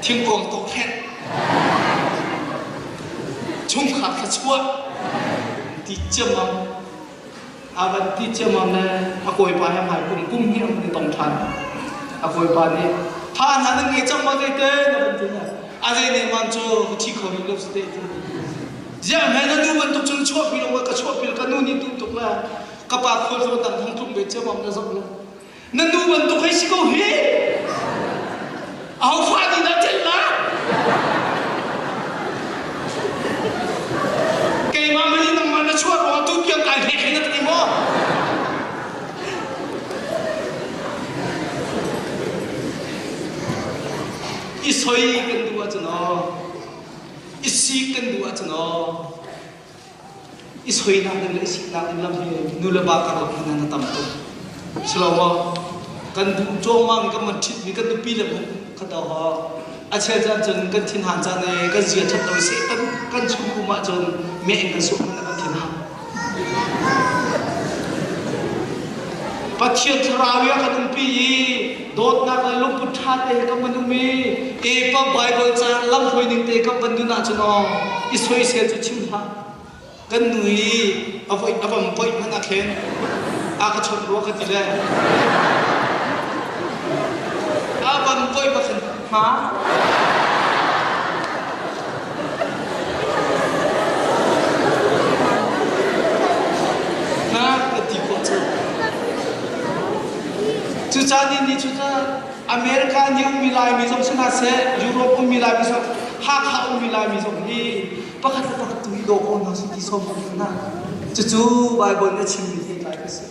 thingkong tok hret chungkhar kha chuah ti ciammam a van ti ciammam le a kawipa he hmai kum kum hi an tong ṭhan a kawipa nih tha hna nan ngei cang ma zeite na van ti a zei ne man cu ka thi kho rih lo si te ti ziah hme na nu bantuk cun chuahpi lo ka chuahpi ka nu nih duh tuk le ka pa khual tlawn dang thong tlung ve ciammam na zoh lo na nu bantuk hei si ko hi aho fa nih dah celh la keimah mani nangmah na chuah ruangah tu tiang kai hlek hi na ti maw i soi kan duh ahcun aw i sik kan duh ahcun aw I soinak ding le i siknak ding lam hi nu le pa karlak hin an tam tuk. Silo kan duh cawngmang kan man ṭhitmi kan nupi le kha to ho a chel caan cun kan thinhan caan e kan zia ṭhat lo seh kan kan chung um ahcun me in kan suk hmanh kan thinhan Pathian thlarau i a kan umpi i dawtnak le lungput ṭha te he kan van um i epa Bible ca lamhruai ning te kan van nun ahcun aw i soisel cu chim hlah kan nu i a voih a vam voih hmanh ah khin a ka chawnh rua ka ti le a vam voih bak khin hma Na ka ti khawh cu. Cucaah ni ni cu America nih ummi Laimi zong si hna seh, Europe ummi Laimi zong, Hakha ummi Laimi zong hi pakhat le pakhat tu i daw ko hna sih ti sawm ko hna. Cucu Bible nih a chimmi hi tlai ka si.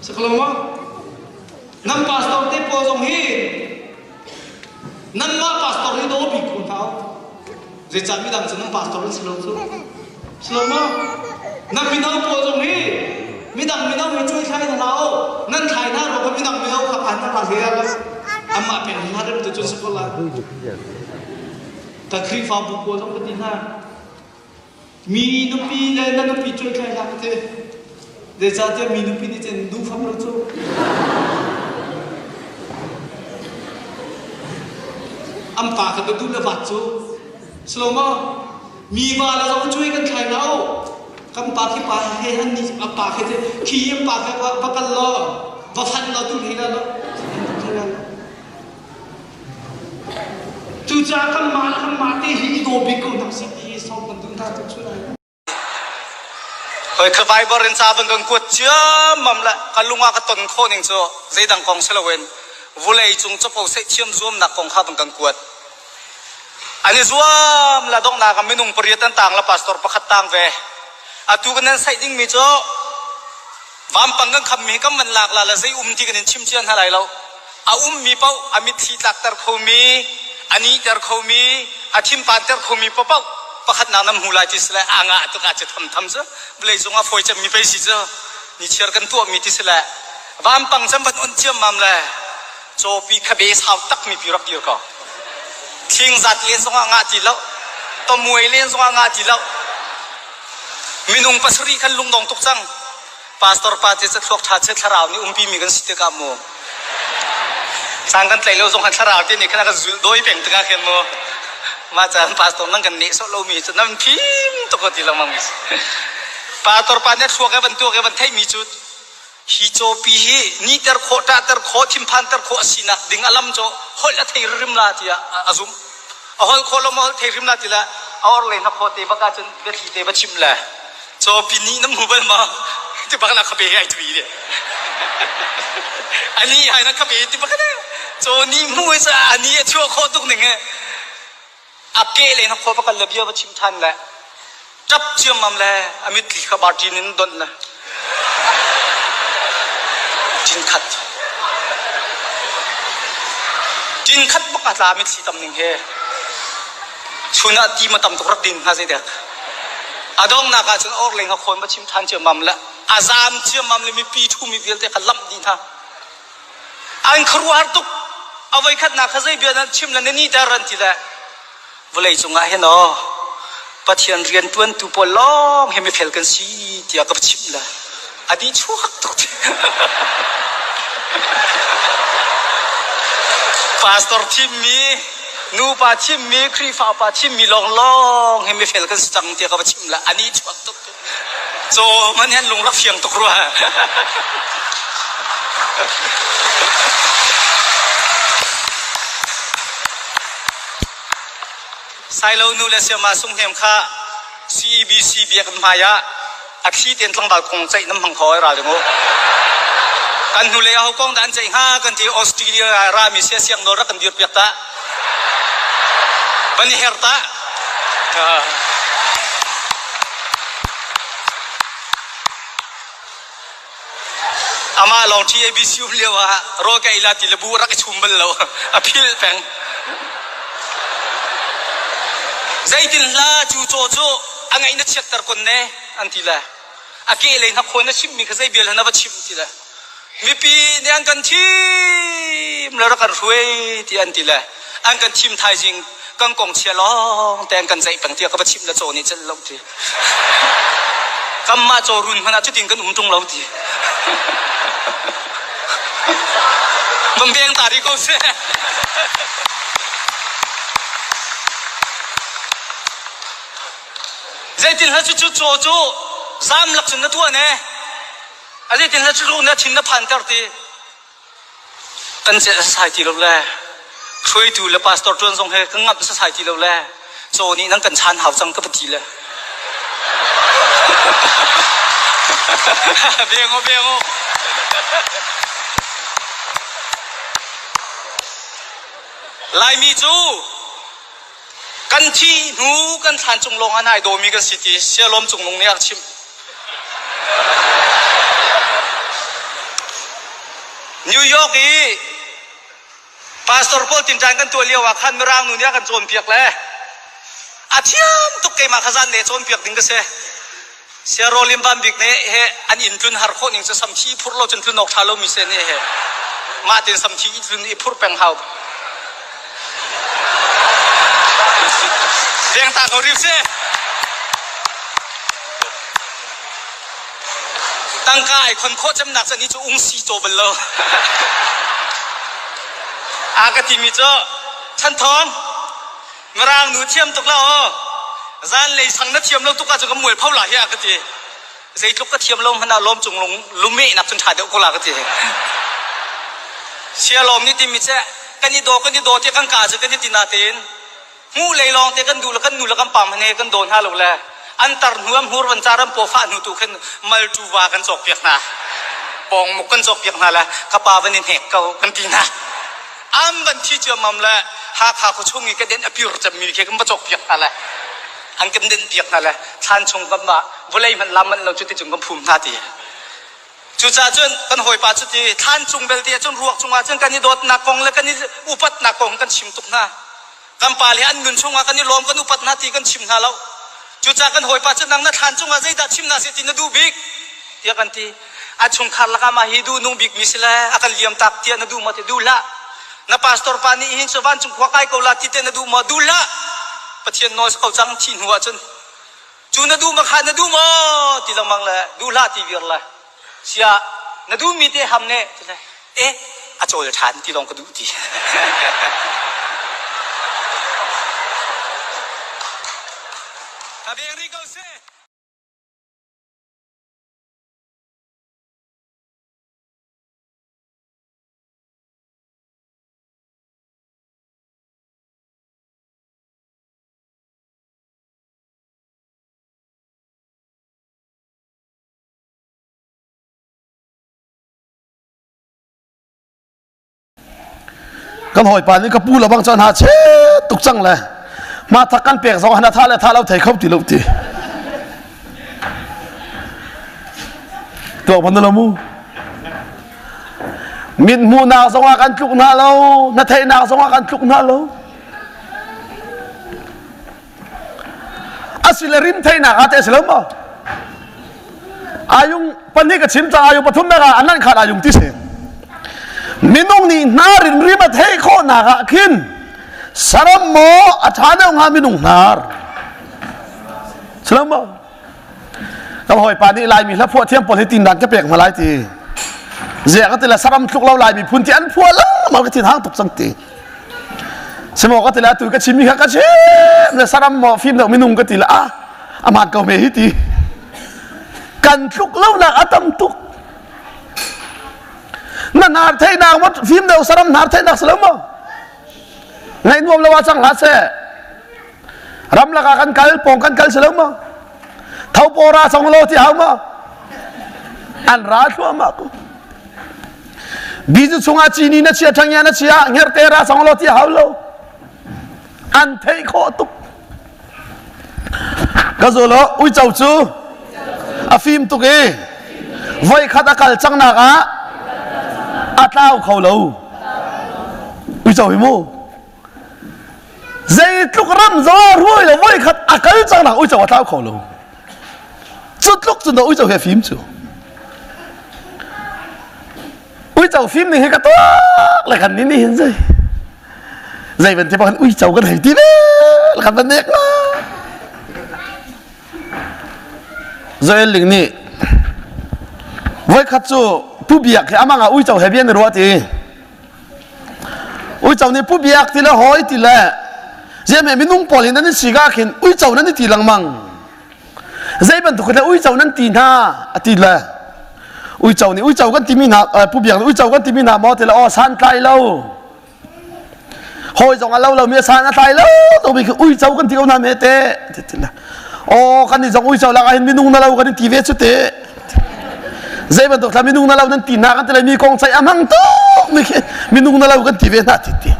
Sakalo maw? Nan pastor te pawl zong hi nanmah pastor hi daw bik ko hna u. Zeicah midang cu nan pastor an si lo cu? Si lo maw? Nan mino pawl zong hi midang mino hi cuai thlai hna hlah u. Nan thlai hna ruangah midang mino kha an ra hle lo. Amah peng hna rem tu cun si ko lai. Ka Khrihfabu pawl zong ka ti hna. Mi nupi le na nupi cuai thlai hlah ka ti. Zeicahtiah mi nupi nih cun duh fam lo cu. An pa kha ka duh le vat cu. Silo maw? Mi va le zong cuai kan thlai lo. Kan pa khi pa he han ni a pa khi khi an pa kha va kal law va fan law tu hlei la lo. Cucaah kanmah le kanmah te hi i daw bik ko hna sih ti hi sawm kan duh hna tuk cu lai. Hoi kha Viber in ca van kan kuat ciammam le ka lung ah ka ton khawh ning cu zeidang kong si loin vulei cung capo seh thiam zuamnak kong kha van kan kuat. An i zuam la donghnak ah minung pariat an tang la pastor pakhat tang ve. Atu kan nan saih dingmi cu vampang kan khammi hi kan van lak la le zei um ti kan in chim cia hna lai lo. A ummi paoh a mitthli tlakter khomi, a nihter khomi, a thinpanter khomi paohpaoh pakhatnak nan hmu lai ti si le a ngah tuk ah cu thamtham cu vawlei cungah fawi cemmi pei si cu nichiar kan tuahmi ti si le vampang cem van on ciammam le cawpi khabe sau takmi pi rak dir ko. Thingzat len zongah ngah ti lo, tomuai len zongah ngah ti lo. Minung pasarih khan lungdong tuk cang. Pastor pa te cu thluak ṭha che thlarau nih umpi mi kan si tikah mu sang kan tlaih lo zong khan thlarau te nih khan a kan zulh dawi peng tikah khin mu mah caan pastor nan kan nehsawh lomi cu nan phim tuk ko ti lengmang mi pastor pa nih thluak e van tuak e van theih mi cu hi cawpi hi niter khawh ṭahter khawh thinphanter khawh a sinak ding a lam cu holh a thei rim la tiah a zumh a holh khawh lo ma holh thei rim la ti le a or le hnakhaw te bak ahcun biathli te va chim le Cawpi nih na hmu bal ma? Ti bak na khabe ai tui de. Ani hai na khabe ti bak ne. Caw ni hmu sa ani a chuah khawh tuk ning he. A ke le na khaw bakal le bia va chim than le. Tap chiam mam le amit tli kha bar tin in don le. Tin khat. Tin khat bak a tla mit thli tam ning he. Chun ah ti ma tam tuk rak din hnga zei dek. A donghnak ah cun orhlei ngakhawn va chim ṭhan ciammam le a zaam ciammam le mipi ṭhumi vialte kha lamh dih hna. An khuaruahhar tuk. A voikhatnak kha zei bia dah chim le na niter an ti le vawlei cungah hin aw Pathian rian ṭuantu pawl lawng hi mifel kan si tiah ka va chimh le a di chuak tuk ti. Pastor thimmi nupa thimmi Khrihfa upa thimmi lawnglawng hi mifel kan si cang tiah ka va chim le a ni chuak tuk. Caw man hin lung rak fiang tuk rua. Sailo nu le siama sunghnem kha CEBC biakinn hmai ah a thli tein tlangval kong ceih nan hmang kho ai ral ding u. Kan hnulei aho kong dah an ceih hnga kan ti Australia rami sia siang nawl rak kan dir piak ta. Van i her ta. Amah lawng TABC um lio ah rawl ka ei la ti le bu rak i chum bal lo. A philh peng. Zeitin hla cu caw cu a ngaih na chiatter kon ne an ti le a ke lei hnakhaw na chimmi kha zei bia na va chim ti le mipi nih an kan thim le rak kan hruai ti an ti le an kan thim thaizing kan kong chia lawng te an kan zeih peng tiah ka va chimh le caw nih celh lo ti Kanmah cawrun hmanh ah cutin kan um ṭung lo ti. Van veng ta rih ko seh. Zeitin hla cu cu caw cu zam lak cun na tuah ne. A zeitin hla cu na thin na phanter ti. Kan celh sasai ti lo le hruaitu le pastor ṭuan zong he kan ngamh sasai ti lo le caw nih nan kan chan hau cang ka va ti le. Beng u, beng u. Laimi cu kan thih hnu kan thlan cung lawng ah nai dawmi kan si ti Sialawm Cungnung nih a rak chimh. New York i Pastor pawl tinṭan kan tuah lio ah khan Mirang nu nih a kan cawnpiak le a thiam tuk keimah kha zan le cawnpiak ding ka si. Siaro Lim Van Bik nih he an inn tlun har khawh ning cu samthi i phurh lo cun tlun awk ṭha lomi si nih he mah tin samthi i tlun i phurh peng hau. Veng ta ko riu si. Tangka ai khon khawh cemnak cu ni cu ungsi caw bal lo. A ka timi cu Chanthawng Mirang nu thiam tuk la aw. Zanlei sang na thiam lo tuk ahcun ka mual pho la hi a ka ti. Zeitluk ka thiam lo hmanh ah lawm cung lung lumeh nak cun ṭha deuh ko la ka ti. Sia lawm nih timi cu kan i daw kan i daw tiah kan ka cu kan i ti natein hmuh lei lawng te kan duh le kan nu le kan pa hmanh he kan daw hna lo le an tar hnu an hmur van car an paw fah hnu tu khin malṭu va kan cawk piak hna pawngmuk kan cawk piak hna le ka pa van i hnek ko kan ti hna an van thi ciammam le Hakha khuachung i ka den a pir cemmi khi kan va cawk piak hna le an kan den piak hna le thlan chung kan mah vawlei hmanh lam manh lo cu ti cung kan phum hna ti Cucaah cun kan hawipa cu ti thlan cung belte ah cun ruak cungah cun kan i dawtnak kong le kan i upatnak kong kan chim tuk hna. Kan pa le an nun chungah kan i lawm kan upat hna ti kan chim hna lo. Cucaah kan hawipa cu nang na thlan cungah zeidah chim hna seh ti na duh bik tiah kan ti. A chungkhar lakah mah hi duh nung bikmi si le a kan liam tak tiah na duh maw ti duh hlah. Na pastor pa nih hin cu vancung khua kai ko la ti te na duh maw duh hlah. Pathian nawl si ko cang thih hnu ah cun Cu na duh ma kha na duh maw ti lengmang le duh hlah ti vir le sia na duhmi te ham ne eh a cawl ṭhan ti lawng ka duh ti. Ka veng rih ko si. Kan hawipa nih ka pu le bang cun ha che tuk cang le ma thak kan pek zong hana tha le tha lo thei kho ti lo ti tuak ban lo mu mit hmuhnak zongah kan tluk hna lo na theihnak zongah kan tluk hna lo Asile rim theihnak ah teh si lo maw? Ayung pahnih ka chim cang ayung pathum nak ah anan khat ayung ti si. Minung nih hnar in rim a theih khawhnak ah khin saram maw a ṭha deuh hnga minung hnar. Si lo maw? Kan hawipa nih Laimi hla phuah thiam pawl hi tindan ka pek hna lai ti. Ziah ka ti le saram tluk lo Laimi phun ti an phuah lengmang ka thin hang tuk cang ti. Simo ka ti le atu ka chim mi kha ka chim le saram maw fim deuh minung ka ti le ah aman ko me hi ti. Kan tluk lo nak a tam tuk. Na nar theihnak maw fim deuh saram nar theihnak si lo maw? Ngaih nuam lo ah cang hlah seh. Ramlak ah kan kal pawng kan kal si lo maw? Thopaw ra song lo ti hau maw? An ra thluahmah ko. Bizu chungah cini na chia ṭhangya na chia ngerte ra song lo ti hau lo. An theih khawh tuk. Ka zolo uico cu a fim tuk i voi khat a kal cang nak ah a tlau kho lo. Uico hi mu. Zeitluk ram zaw ruai le voi khat a kal cang nak uico a tlau kho lo. Cu tluk cun uico he fim cu. Uico fim ning hi ka tuak le kan ni ni hin zei. Zei ban te kan uico kan hei ti ve kan van nek la. Zoel ling nih voi khat cu pu biak hi amang ah uico he bian ruat i Uico nih pu biak ti le hawi ti le ziahme minung pawl hi nan i sik ah khin uico nan i ti lengmang. Zei bantuk le uico nan ti hna a ti le uico nih uico kan timi hna pu biak nih uico kan timi hna maw ti le aw san tlai lo. Hawi zong a lo lo mi a san a tlai lo to mi khi uico kan ti ko hna me te ti le aw kan ni zong uico lak ah hin minung na lo kan i ti ve cu te zei bantuk thla minung na lo nan ti hna kan ti le mi kong ceih a hmang tuk mi khi minung na lo kan ti ve hna ti ti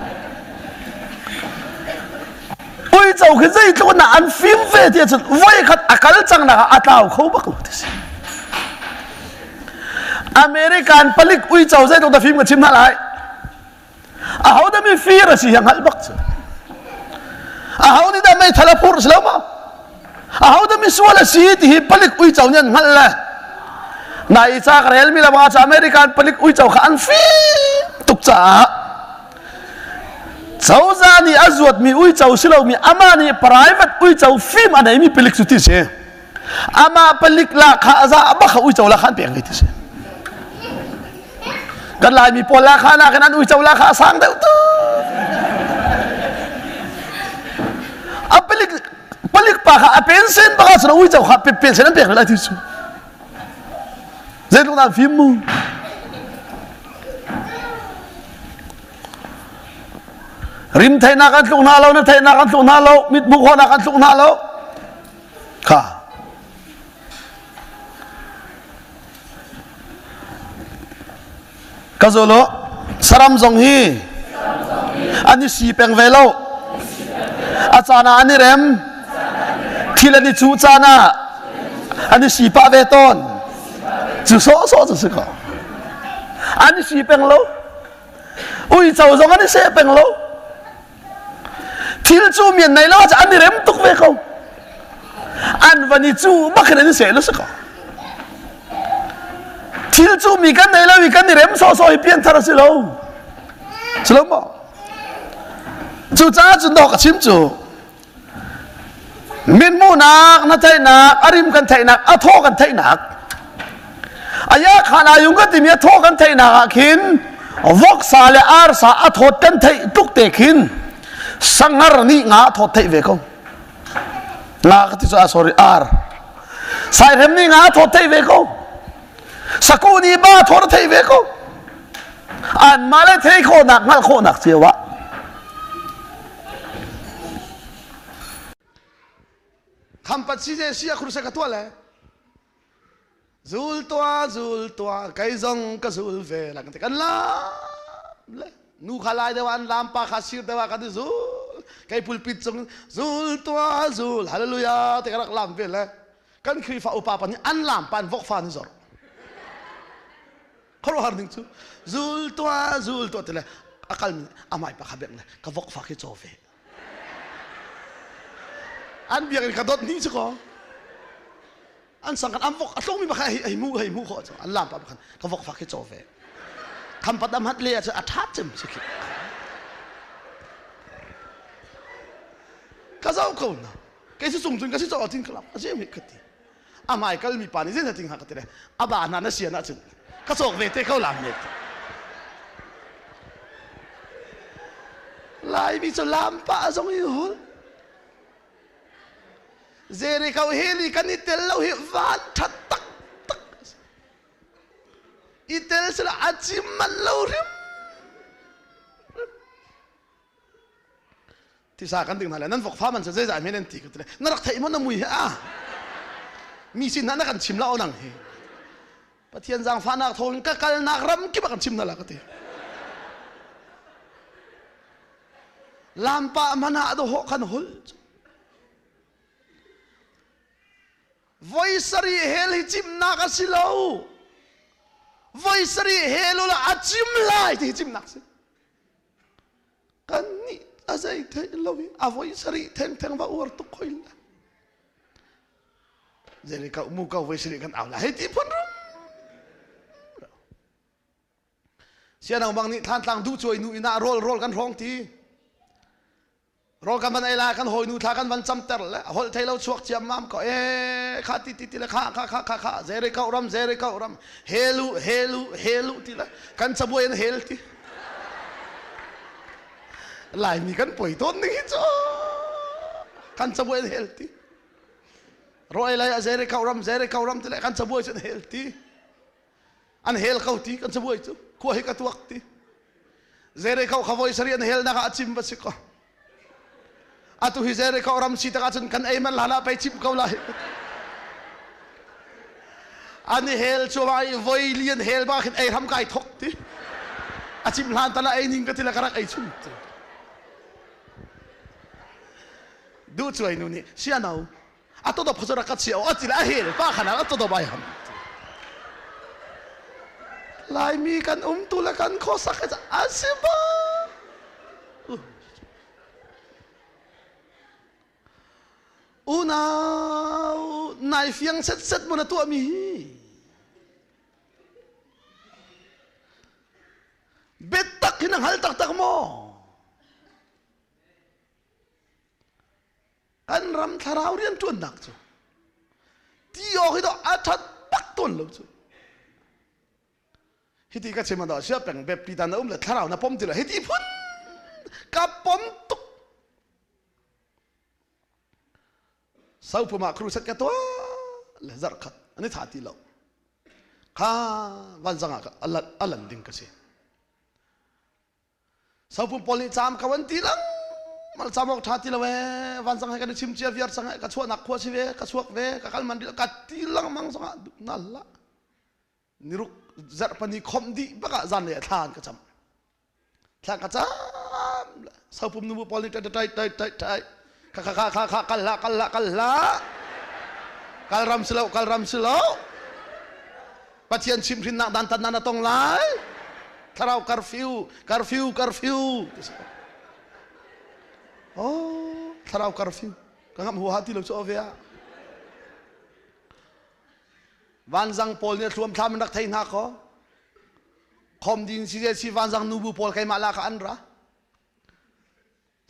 uico khi zeitluk na an fim ve ti ahcun voi khat a kal cang nak ah a tlau kho bak lo ti si. American palik uico zeitluk dah fim ka chim hna lai. Aho dah mi fir a si hi hngalh bak cu. Aho nih dah meithal a phurh si lo maw? Aho dah misual a si ti hi palik uico nih an hngalh le. Nai ca ka rel mi lam ah American palik uico kha an fim tuk caah cozah nih a zuatmi uico si lomi amah nih private uico fim a neimi palik cu ti si. Amah palik la kha za bak kha uico la kha an pek ve ti si. Kan Laimi pawl la kha nakin an uico la kha a sang deuh tu. A palik palik pa kha a pensen bak ah cun uico kha pensen an pek lai ti cu. Zeitluk dah fim mu. Rim theihnak an tluk hna lo, na theihnak an tluk hna lo, mit hmuh khawhnak an tluk hna lo. Kha. Ka zolo saram zong hi an i si peng ve lo. A caan ah an i rem. Thil an i cuh caan ah an i si pah ve tawn. Cu sawhsawh cu si ko. An i si peng lo. Uico zong an i seh peng lo. Thil cu mian nei lo an i rem tuk ve ko. An van i cu bak in an i seh lo si ko. Thil cu mi kan nei lo i kan i rem sawhsawh hi pianthar a si lo. Si lo maw? Cucaah cun dawk a chim cu mithmuhnak na theihnak a rim kan theihnak a thaw kan theihnak aya khan ayung kan timi a thaw kan theihnak ah khin voksa le arsa a thawt kan theih tuk te khin sangar nih nga a thawt theih ve ko nga ka ti cu ah sorry ar saihrem nih nga a thawt theih ve ko saku nih ba thawt a theih ve ko an mah le thei khawhnak hngalh khawhnak cio ah Khampat si ze si a khurse ka tua le zul tua zul tua kai zong ka zul ve la kan te kan lam le nu kha lai deuh an lam pa kha sir deuh kan zul kai pulpit cung zul tua zul hallelujah te ka rak lam ve le kan Khrihfa upa pa nih an lam pa an vok fa ni zor khuaruahhar ding cu zul tua zul tua tile a kal mi amai pa kha bek le ka vok fa khi caw ve an biak in ka dot ni chu ko an sang kan an vok a tlong mi bakha hei mu hei mu kho chu an lam pa bakhan ka vok fa khi caw ve kham pat am hat le a tha cem si khi ka zau ko na kei si cung cun ka si caw tin ka lam a jem hi ka ti a hmai kal mi pa nih zei ting ha ka ti le a ba hna na sian ahcun ka cawk ve te ko lam ne Laimi cu lam pa zong i hul Jericho heli kan i tel lo hi van that tak tak i tel sila a cim man lo hrim Tisa kan ding hna le nan vok fa man cu zeizah men an ti ka ti le na rak theih maw na mui hi a mi sin na kan chim la nang hi Pathian zaangfahnak thawngin ka kalnak ram kip ah kan chim hna la ka ti lampa hmanh ah dawh kan hul voi sarih hel hi cimnak a si lo voi sarih hel ula a cim lai ti hi cimnak si Kan nih a zei theih lo i a voi sarih thengtheng va uar tuk hoi la. Zei ka mu ko voi sarih kan au la hei ti phun rum. Sianang bang nih thlan duh cuai nu ina rawl rawl kan hrawng ti. Rawl kan van ei la kan hawi nu thla kan van camter le holh thei lo chuak ciam mam ko e kha ti ti ti le kha kha kha kha kha zere ko ram zere ko ram helu helu helu ti le kan cabuai an hel ti. Laimi kan poi tawn ning hi cu kan cabuai an hel ti rawi lai a zere ko ram zere ko ram ti le kan cabuai cu an hel ti an hel ko ti kan cabuai cu khua hi ka tuak ti zere ko kha voi sari an hel nak ah a cim va si ko atu hi zere ko ram si tak ahcun kan ei man hlan ah pei cim ko lai an i hel cu ai voi li an hel ba khin ei hram kai thok ti a cim hlan tala ei ning ka ti la ka rak ei chung ti duh cuai nu nih siano a to do phazara ka chia o a ti la a hel pa khana a to do bai ham. Laimi kan um tu le kan khuasak hi a si ba. Unau nai fiang set set mo na tuah mi hi. Biatak hi na hngal taktak maw? Kan ram thlarau rianṭuannak cu ti awk hi dawh a ṭhat bak tawn lo cu. Hiti ka chim ah sia peng bep ti tan na um le thlarau na pom ti lo hiti phun ka pom tuk. Sopum ah crusade ka tuah le zarh khat an i tha ti lo. Kha vanzang ah a lan ding ka si. Sopum pawl nih caam ko an ti lang mal caam awk ṭha ti lo ee vancang he kan i chim cia viar cang ka chuahnak khua si ve ka chuak ve ka kal man ka ti lengmang zongah nal la niruk zarh pani khomh dih bak ah zan lei thla an ka cam thla ka cam sopum nubu pawl nih tai tai tai tai tai kha kha kha kha kal hlah kal hlah kal hlah kal ram si lo kal ram si lo Pathian chimhrinnak dan tan na tong lai thlarau curfew curfew curfew oh thlarau curfew ka ngam huha ti lo chu ove a vanzang pawl nih thluam thlam in rak thei hna ko khom din si si vanzang nubu pawl keimah la ka an ra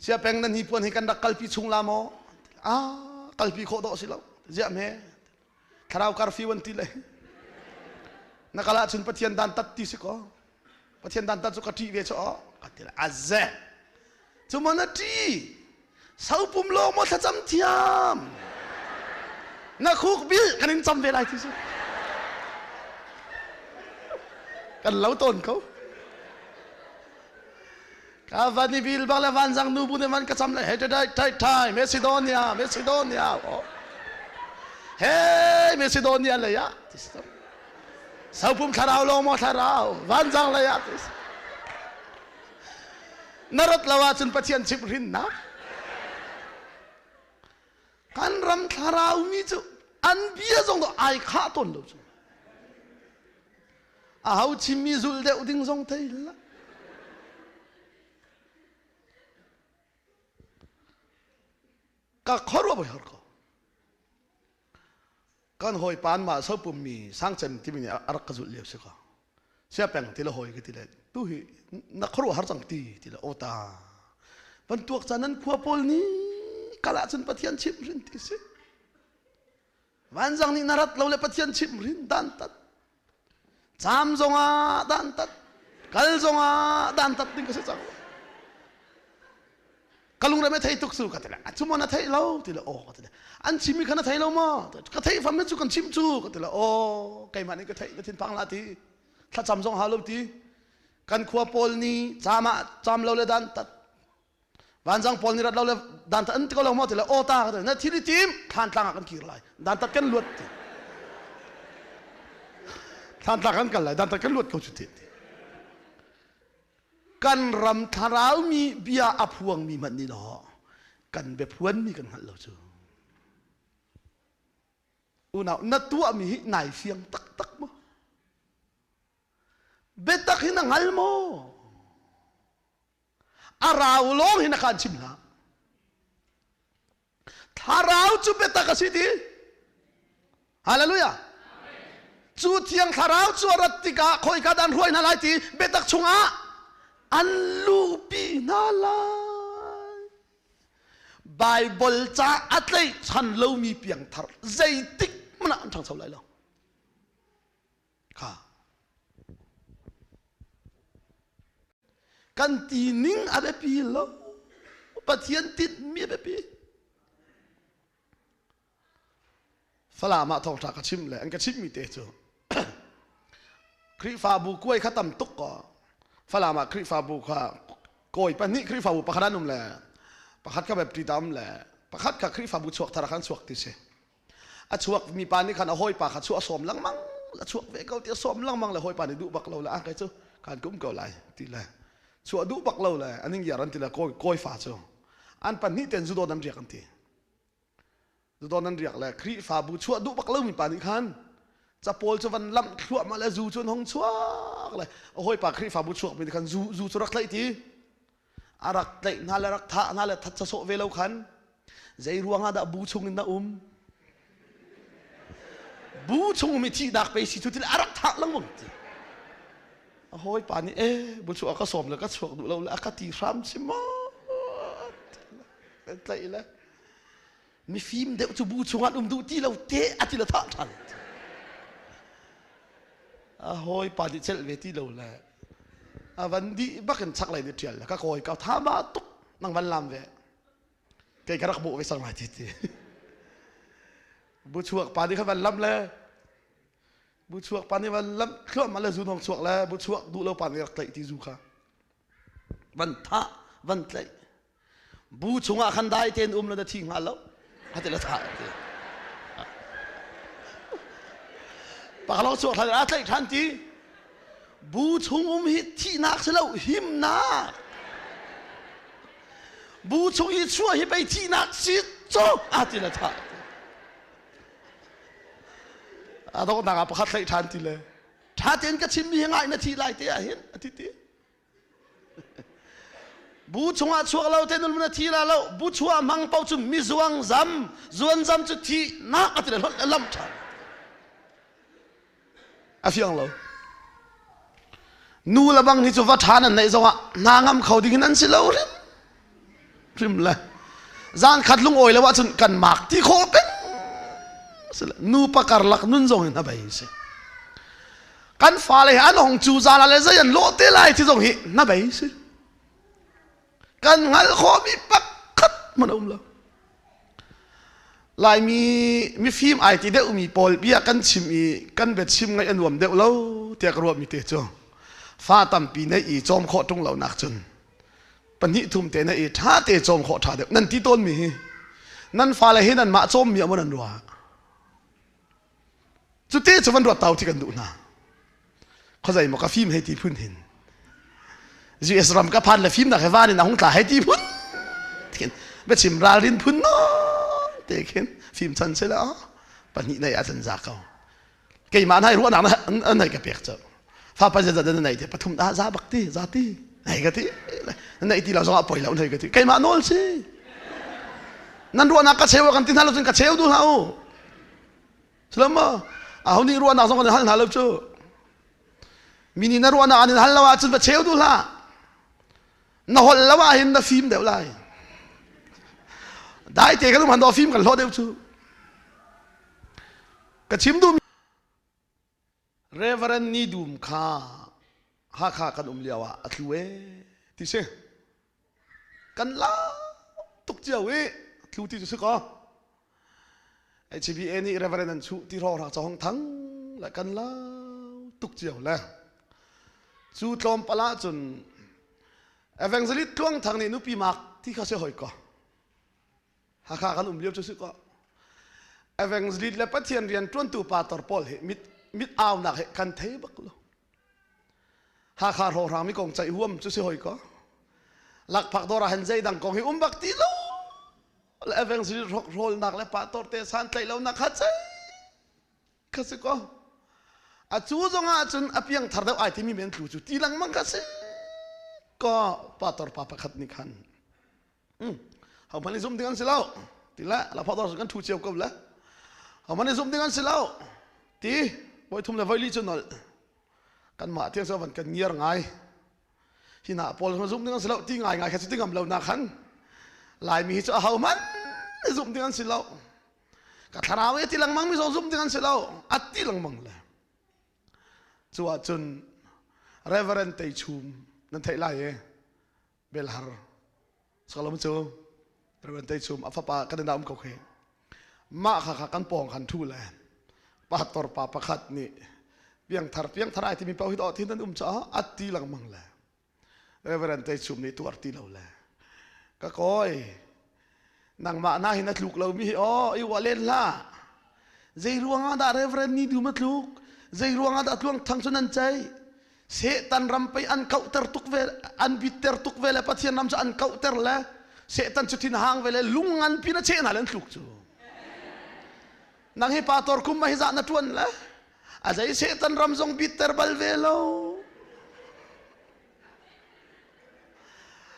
Sia peng nan hi puan hi kan rak kalpi chung la maw? Ah, kalpi khawh dawh si lo. Ziah me. Thlarau karfi wan ti le. Na kal ahcun Pathian dan tat ti si ko. Pathian dan tat cu ka ṭih ve cu aw. Ka ti le aze. Cu maw na ṭih? Sopum lawng maw thlacam thiam? Na khuk bil kan in cam ve lai ti si. Kan lo tawn ko. Ka van i bil bak le vanzang nu bu ne man ka cham le hey tai tai tai Macedonia Macedonia oh hey Macedonia le ya Sopum thlarau lo maw thlarau vanzang le ya na rat lo ahcun Pathian chimh hrinnak kan ram thlarau mi cu an bia zong to ai khah tawn lo cu Aho chimmi zulh deuh ding zong thei hlah. Ka khuaruah bai har ko. Kan hawi pan ma so pummi sangcem timi nih a rak ka zulh lio si ko. Sia peng ti le hawi ka ti le tu hi na khuaruah har cang ti ti le ota. Van tuak caan nan khua pawl nih kal ahcun Pathian chimh hrin ti si. Vanzang nih na rat lo le Pathian chimh rin dantat. Caam zongah dantat. Kal zongah dantat ding ka si cang. Ka lungre me thei tuk su ka ti le a cu maw na theih lo ti le aw ka ti le an chimmi kha na thei lo maw ka theih fam cu kan chim cu ka ti le aw keimah nih ka theih na thinphang la ti thlacam zong hau lo ti kan khua pawl nih caam ah caam lo le dantat Vanzang pawl nih rat lo le dantat an ti ko lo maw ti le aw ta ka ti na thil i tim thlantlang ah kan kir lai dantat kan luat ti thlantlang kan kal lai dantat kan luat ko cu ti kan ram thlarau mi bia a phuang mi hmanh nih law kan biaphuan mi kan hngalh lo cu unau na tuah mi hi nai fiang taktak maw biatak hi na hngal maw A rau lawng hin a kan chim hlah. Thlarau cu biatak a si ti. Hallelujah. Cu thiang thlarau cu a rat tikah khoika dah an hruai hna lai ti biatak chungah an luhpi hna lai. Bible ca a tlaihchan lomi piangthar zeitik hmanh ah an ṭhangcho lai lo. Kha. Kan ti ning a biapi lo. Pathian tinhmi a biapi. Falam ah thawngṭha ka chim le an ka chimhmi te cu Khrihfabu kuai kha tam tuk ko. Falam ah Khrihfabu kha kawi pahnih Khrihfabu pakhat an um le pakhat kha Baptist a um le pakhat kha Khrihfabu chuak thar ah khan chuak ti si. A chuak mi pa nih khan a hawipa kha chuah a sawm lengmang a chuak ve ko ti a sawm lengmang le hawipa nih duh bak lo le a kai cu kan kum ko lai ti le chuah duh bak lo le aning yar an ti le kawi kawi fa cu an pahnih ten zudawn an riak an ti zudawn an riak le Khrihfabu chuah duh bak lo mi pa nih khan Capawl cu van lamh thluahmah le zu cu an hong chuak le a hawipa Khrihfabu chuakmi nih khan zu zu cu rak tlaih ti. A rak tlaih hna le rak thah hna le that sawsawh ve lo khan zei ruangah dah bu chung in na um? Bu chung mi thihnak pe si cu ti le a rak thah lengmang ti. A hawipa nih e bu chuah ka sawm le ka chuak duh lo le a ka ti hram si maw? Tlaih le mifim deuh cu bu chungah um duh ti lo te a ti le thah ṭhan a hawipa nih celh ve ti lo le a van dih bakin chaklei nih ṭial le ka kawi ka tha ma tuk nang van lam ve kei ka rak bawh ve sang lai ti ti bu chuak pa nih kha van lam le bu chuak pa nih van lam thluahmah le zu nong chuak le bu chuak duh lo pa nih rak tlaih ti zu kha van thah van tlaih bu chungah khan dai tein um la na thi hnga lo a ti la thah ti pakalo chuak than a tlaih than ti bu chung um hi thihnak si lo himnak bu chung i chuah hi pei thihnak si cu a ti la thah a donghnak ah pakhat tlaih than ti le tha tein ka chimmi hi ngai na thi lai te ah hin a ti ti Bu chungah chuak lo te nul na thi la lo bu chuah hmang pau cu mi zuang zam zuan zam cu thi nak a ti le lam than a fiang lo nu le bang hi cu va than an neih zongah hna ngam kho ding in an si lo rim rim le zan khat lung awi lo ahcun kan mak ti khawh peng nu pa karlak nun zong in a bei si kan fale hi an hong cu zala le zei an lawh te lai ti zong hi na bei si kan hngalh khawhmi pakhat hmanh a um lo Laimi mifim ai ti deuhmi pawl bia kan chim i kan biachim ngaih a nuam deuh lo tiah ka ruahmi te cu fa tampi nei i cawm khawh ṭung lo nak cun pahnih thum te na i ṭha te cawm khawh ṭha deuh nan ti tawnmi hi nan fale hi nanmah cawmmi ah maw nan ruah Cuti cu van ruat tau ti kan duh hna. Khuazei maw ka fim hei ti phun hin. US ram ka phan le fimnak he van in a hung tla hei ti phun. Khin biachim ralrin phun no te khin fim chan se la pahnih nei a chan za ko. Keimah nai ruahnak na nei ka pek cho. Fa pa za na nei te pathum da za bak ti za ti nei ka ti nei ti lo zong ah poi lo nei ka ti keimah nawl si. Nan ruahnak ka cheu kan ti hna lo cun ka cheu duh hlah u. Salama aho nih ruahnak zong kan hal hna lo cu. Mi nih na ruahnak an in hal lo ahcun va cheu duh hlah. Na holh lo ah hin na fim deuh lai. Dai te kan um han fim kan hlawh deuh cu. Ka chim duh Reverend Ni Dum kha Hakha kan um lio ah a tlu e ti si. Kan la tuk cio i tlu ti cu si ko. HBA nih Reverend an chuh ti hrawng rak chong thang le kan la tuk cio le cu tlawmpal ah cun evangelist tluang thang nih nupi mak ti kha si hoi ko. Hakha kan um lio cu si ko. Evangelist le Pathian rian ṭuantu pastor pawl hi mit mit aunak he kan thei bak lo. Hakha hrawnghrang mi kong ceih huam cu si hoi ko. Lakphak dawr ah hin zeidang kong hi um bak ti lo. Le evangelist hrawlnak le pastor te san tlaih lo nak kha ceih kha si ko. A cu zong ah cun a piang thar deuh ai timi men tlu cu ti lengmang kha si ko pastor pa pakhat nih khan ho hmanh i zum ding an si lo ti le la phawdor kan thu cio ko le ho hmanh i zum ding an si lo ti voi thum le voi li cu nol kan mah tiang so van kan ngiar ngai hi na pawl zum ding an si lo ti ngai ngai kha cu ti ngam lo na khan laimi hi cu a ho hmanh i zum ding an si lo ka thlarau e ti lengmang mi zong zum ding an si lo a ti lengmang le cu ahcun Reverend Tei Chum nan theih lai e belhar sakalom cu Reverend Tei Chum a fapa kan ina um ko khi mah kha kha kan pawng khan thu le pastor pa pakhat nih piangthar piangthar ai timi paoh hi dawh thin an um caah a ti lengmang le Reverend Tei Chum nih tuar ti lo le ka kawi nangmah na hin a tluk lomi hi aw i uah len hlah zei ruangah dah Reverend ni dum a tluk zei ruangah dah tluang thang cu nan ceih Satan ram pei an kauhter tuk ve an bitter tuk ve le Pathian ram cu an kauhter le Satan cu thin hang ve le lung ngan pi na cheh hna le an tluk cu nang hi pastor kum ma hi zah na tuan le A zei Satan ram zong bitter bal ve lo.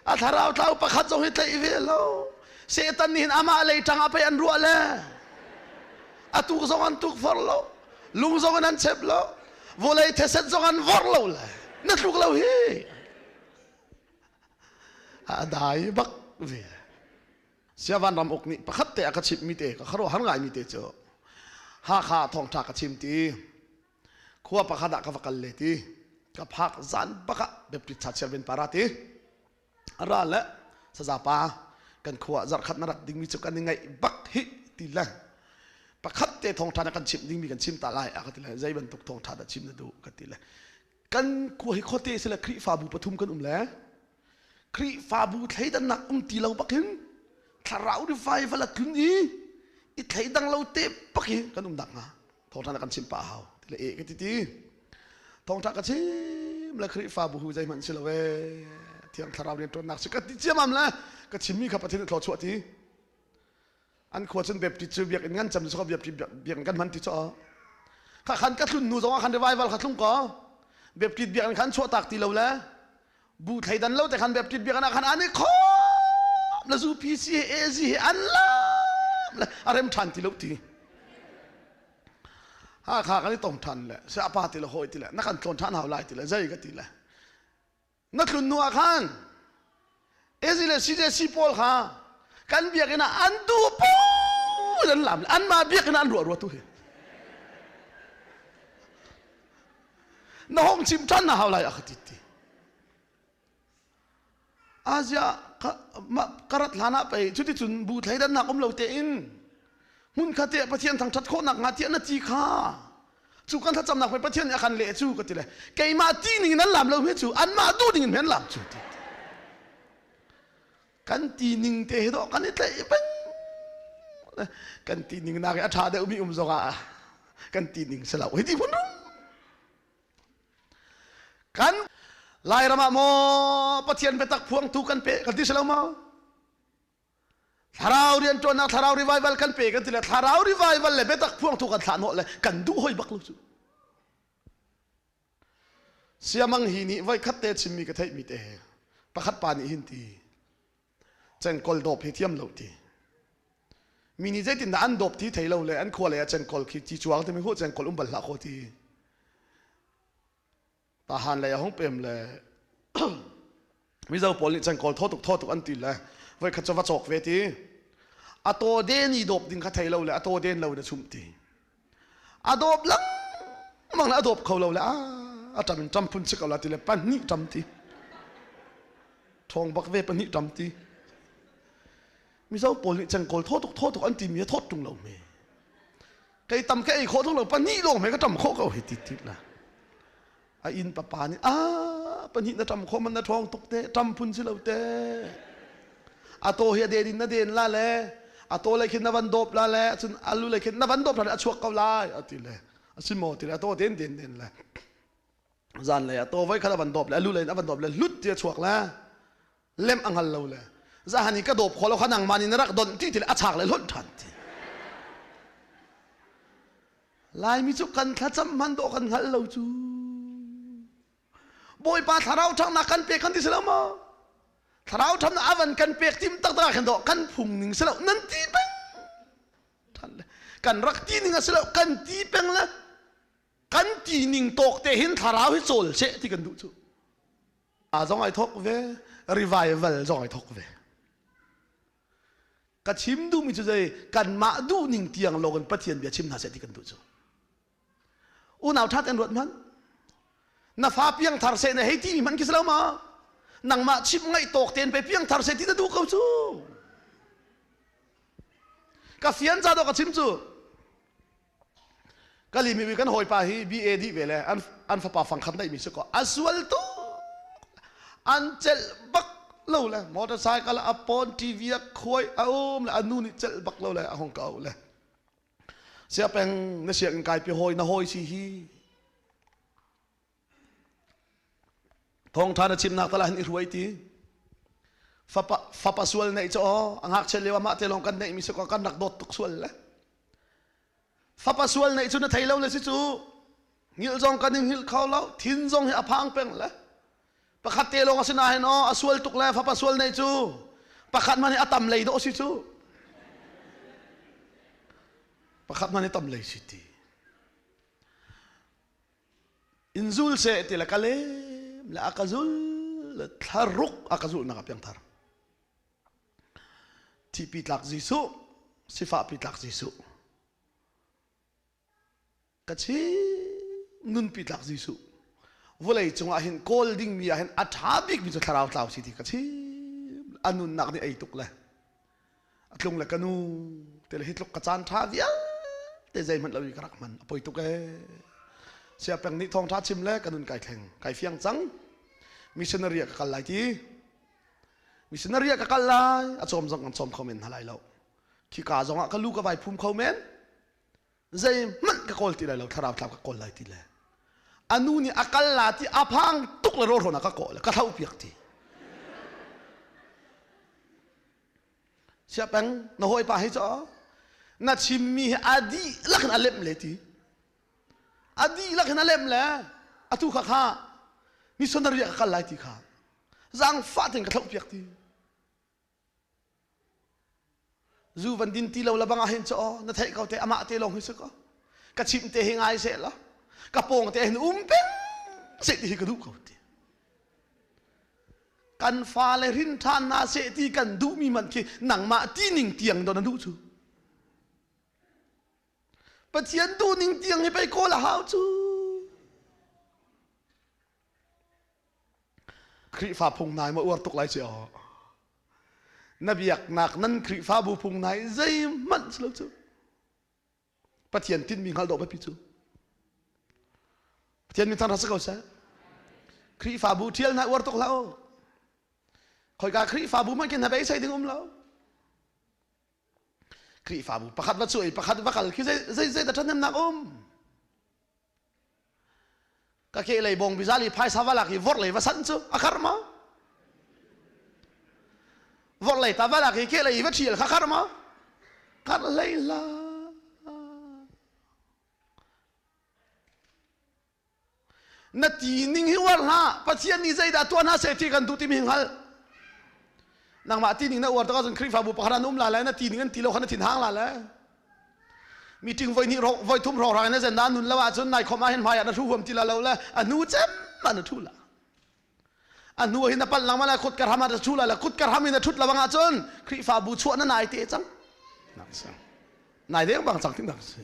A thlarau tlau pakhat zong hi tlaih ve lo. Satan nih hin amah lei ṭang ah pei an ruah le a tuk zong an tuk for lo. Lung zong in an chep lo. Vawlei theset zong an vorh lo le na tluk lo hi. A dai bak ve. Siavan ram uk nih pakhat te a ka chimh mi te ka kharuah har ngai mi te cu Hakha thawngṭha ka chim ti khua pakhat ah ka va kal le ti ka phak zan bak ah Baptist Church Chairman para ti ra le saza pa kan khua zarhkhat na rat dingmi cu kan i ngaih bak hi ti le pakhat te thawngṭha na kan chimh dingmi kan chim ta lai a ka ti le zei bantuk thawngṭha dah chim na duh ka ti le kan khua hi khuate si le Khrihfabu pathum kan um le Khrihfabu thleidannak um ti lo bakin thlarau revival a tlun i i thleidang lo te bak hi kan um dak hnga thawngṭha kan chim pah hau ti le e ka ti ti thawngṭha ka chim le Khrihfabu hu zeihmanh si lo e thiang thlarau rianṭuannak si ka ti ciamam le ka chimmi kha Pathian nih thlawchuah ti an khua cun Baptist cu biakinn ngan cam cu Baptist biakinn kan hman ti cu kha khan ka tlun nu zong ah khan revival kha tlung ko Baptist biakinn khan chuah tak ti lo le bu thleidan lo te khan Baptist biakinn ah khan an i khom le zu PC he AZ he an lam le a rem ṭhan ti lo ti ha kha kan i tong ṭhan le se apa ti le hawi ti le na kan tlawn ṭhan hau lai ti le zei ka ti le na tlun hnu ah khan AZ le CJC pawl kha kan biakinn ah an duh paoh an lam anmah biakinn ah an ruah rua tu hi na hong chim ṭhan na hau lai a ka ti ti Asia ka rat hlan ah pei cuticun bu thleidannak um lo tein hmun kha te Pathian thangṭhat khawhnak hnga tiah na ti kha cu kan thlacamnak pei Pathian nih a kan leh cu ka ti le keimah ti ning in an lam lo hi cu anmah duh ning in an lam cu ti kan ti ning te hi dawh kan i tlaih peng kan ti ning nak i a ṭha deuhmi um zong ah kan ti ning si lo hi ti phun rum kan Lairam ah maw Pathian biatak phuangtu kan pe kan ti si lo maw Thlarau rianṭuannak thlarau revival kan pe kan ti le thlarau revival le biatak phuangtu kan thlah hnawh le kan duh hoi bak lo cu. Siamang hi nih voi khat te chimmi ka theihmi te pakhat pa nih hin ti cengkol dawp hi thiam lo ti mi nih zeitindah an dawp ti thei lo le an khua lei ah cengkol khi ci cuang timi hu cengkol um bal hlah kho ti Tahan lei a hung pem le Mizo pawl nih cengkawl thaw tuk thaw tuk an ti le voikhat cu va cawk ve ti. A taw den i dawp ding kha thei lo le a taw den lo in a chumh ti. A dawp lengmang le a dawp kho lo le a ṭam in ṭam phun si ko la ti le pahnih ṭam ti. Ṭhawng bak ve pahnih ṭam ti. Mizo pawl nih cengkawl thaw tuk thaw tuk an timi a thawt ṭung lo me. Kei tam ka ei khawh tung lo pahnih lawng he ka ṭam khawh ko hi ti ti la. A inn papa nih a pahnih na ṭam khawh man na ṭhawng tuk te ṭam phun si lo te. A taw hi a den in na den la le a taw lei khin na van dawp la le cun alu lei khin na van dawp la le a chuak ko lai a ti le a si maw ti le a taw den den den le zan lei a taw voi khat a van dawp le alu lei in a van dawp le hlut ti a chuak le lem a hngal lo le zahan i ka dawp kho lo kha nangmah nih na rak donh ti ti le a chak le hlonh ṭhan ti Laimi cu kan thlacam hman dawh kan hngal lo cu Bawipa thlarau ṭhangnak kan pek kan ti si lo maw thlarau ṭhamnak a van kan pek tim taktak ah khin dawh kan phung ning si lo nan ti peng ṭhan le kan rak ti ning a si lo kan ti peng le kan ti ning tawk te hin thlarau hi cawl seh ti kan duh cu a zong ai thok ve revival zong ai thok ve ka chim duhmi cu zei kanmah duh ning tiang lawng in Pathian bia chim hna seh ti kan duh cu unau ṭha ten ruat hmanh na fa piang thar seh na hei ti mi hmanh khi si lo ma nangmah chim ngaih tawk ten pe piang thar seh ti na duh ko cu ka fian ca dawh ka chim cu Kalimi kan hawipa hi BA dih ve le an fapa fangkhat neih mi si ko a sual tuk an celh bak lo le motorcycle a pawn TV a khuai a um le a nu nih celh bak lo le a hong ka au le sia peng na sianginn kai pi hawi na hawi si hi Thawngṭha na chimnak tal ah hin i hruai ti. Fapa, fapa sual neih cu aw, a ngakchia lio ah mah te lawng kan neihmi si ko kan rak dawt tuk sual le. Fapa sual neih cu na thei lo le si cu. Ngilh zong kan i hngilh kho lo. Thin zong hi a phang peng le. Pakhat te lawng a si nain aw a sual tuk le fapa sual nei cu pakhat man hi a tam lei dawh si cu. Pakhat man hi tam lei si ti. In zul seh ti le ka lem le a ka zul le thlaruk a ka zulh nak a piangthar. Thipi tlak Jesuh, sifahpi tlak Jesuh. Ka chim nunpi tlak Jesuh. Vawlei cungah hin kawl dingmi ah hin a ṭha bikmi cu thlarau tlau si ti ka chim. A nunnak nih ei tuk le a tlung le ka nu te le hi tluk ka caan ṭha vialte zeihmanh lo i ka rak hman a poi tuk ee. Siapeng nih thawngṭha chim le ka nun kai thleng kai fiang cang. Missionary ah ka kal lai ti. Missionary ah ka kal lai a cawm zong kan cawm kho men hna lai lo. Khika zong ah ka lu ka vai phum kho men. Zeihmanh ka kawl ti lai lo thlarau thlau ka kawl lai ti le a nu nih a kal la ti a phang tuk le rawhrawn ah ka kawl ka thlo piak ti siapeng na hawipa hi cu na chimmi hi a dihlak in a lemh le ti a dihlak in a lemh le atu kha kha missionary ah ka kal lai ti kha zaangfah tein ka thloh piak ti Zu van din ti lo la bang ah hin cu aw na theih ko te amah te lawng hi si ko ka chimh te hi ngai seh la ka pawng te hin um peng seh ti hi ka duh ko ti kan fale rin ṭhan hna seh ti kan duhmi man khi nangmah ti ning tiang do na duh cu Pathian duh ning tiang hi pei kawl a hau cu Khrihfa phung nai ma uar tuk lai ci aw. Na biaknak nan Khrihfabu phung nai zeihmanh si lo cu. Pathian tinhmi hngal dawh biapi cu. Pathian min thang rak si ko seh. Khrihfabu ṭhial hna uar tuk hlah u. Khoika Khrihfabu hmanh khin hna beisei ding um lo. Khrihfabu pakhat va cuai pakhat va kal khi zei zei dah ṭhahnemnak um. Ka ke lei bong bizali phaisa va lak i vorh lei va sanh cu a khar ma? Vorh lei ta va lak i ke lei va ṭhial kha khar ma? Khar hlei hlah. Na ti ning hi uar hlah. Pathian nih zeidah tuah hna seh ti kan duh timi hi hngal. Nangmah ti ning na uar tik ahcun Khrihfabu pakhat ah na um la le na ti ning an ti lo kha na thin hang la le. Meeting voi hnih voi thum hrawng in na zen na nun lo ahcun nai khom ah hin hmai ah na thu huam ti la lo le a hnu cem ah na thu la. A hnu hin na pal lang ma la kut kar ham ah na thu la le kut kar ham in na thut la bang ahcun Khrihfabu chuah na nai te cang. Nai deng bang cang ting dak si.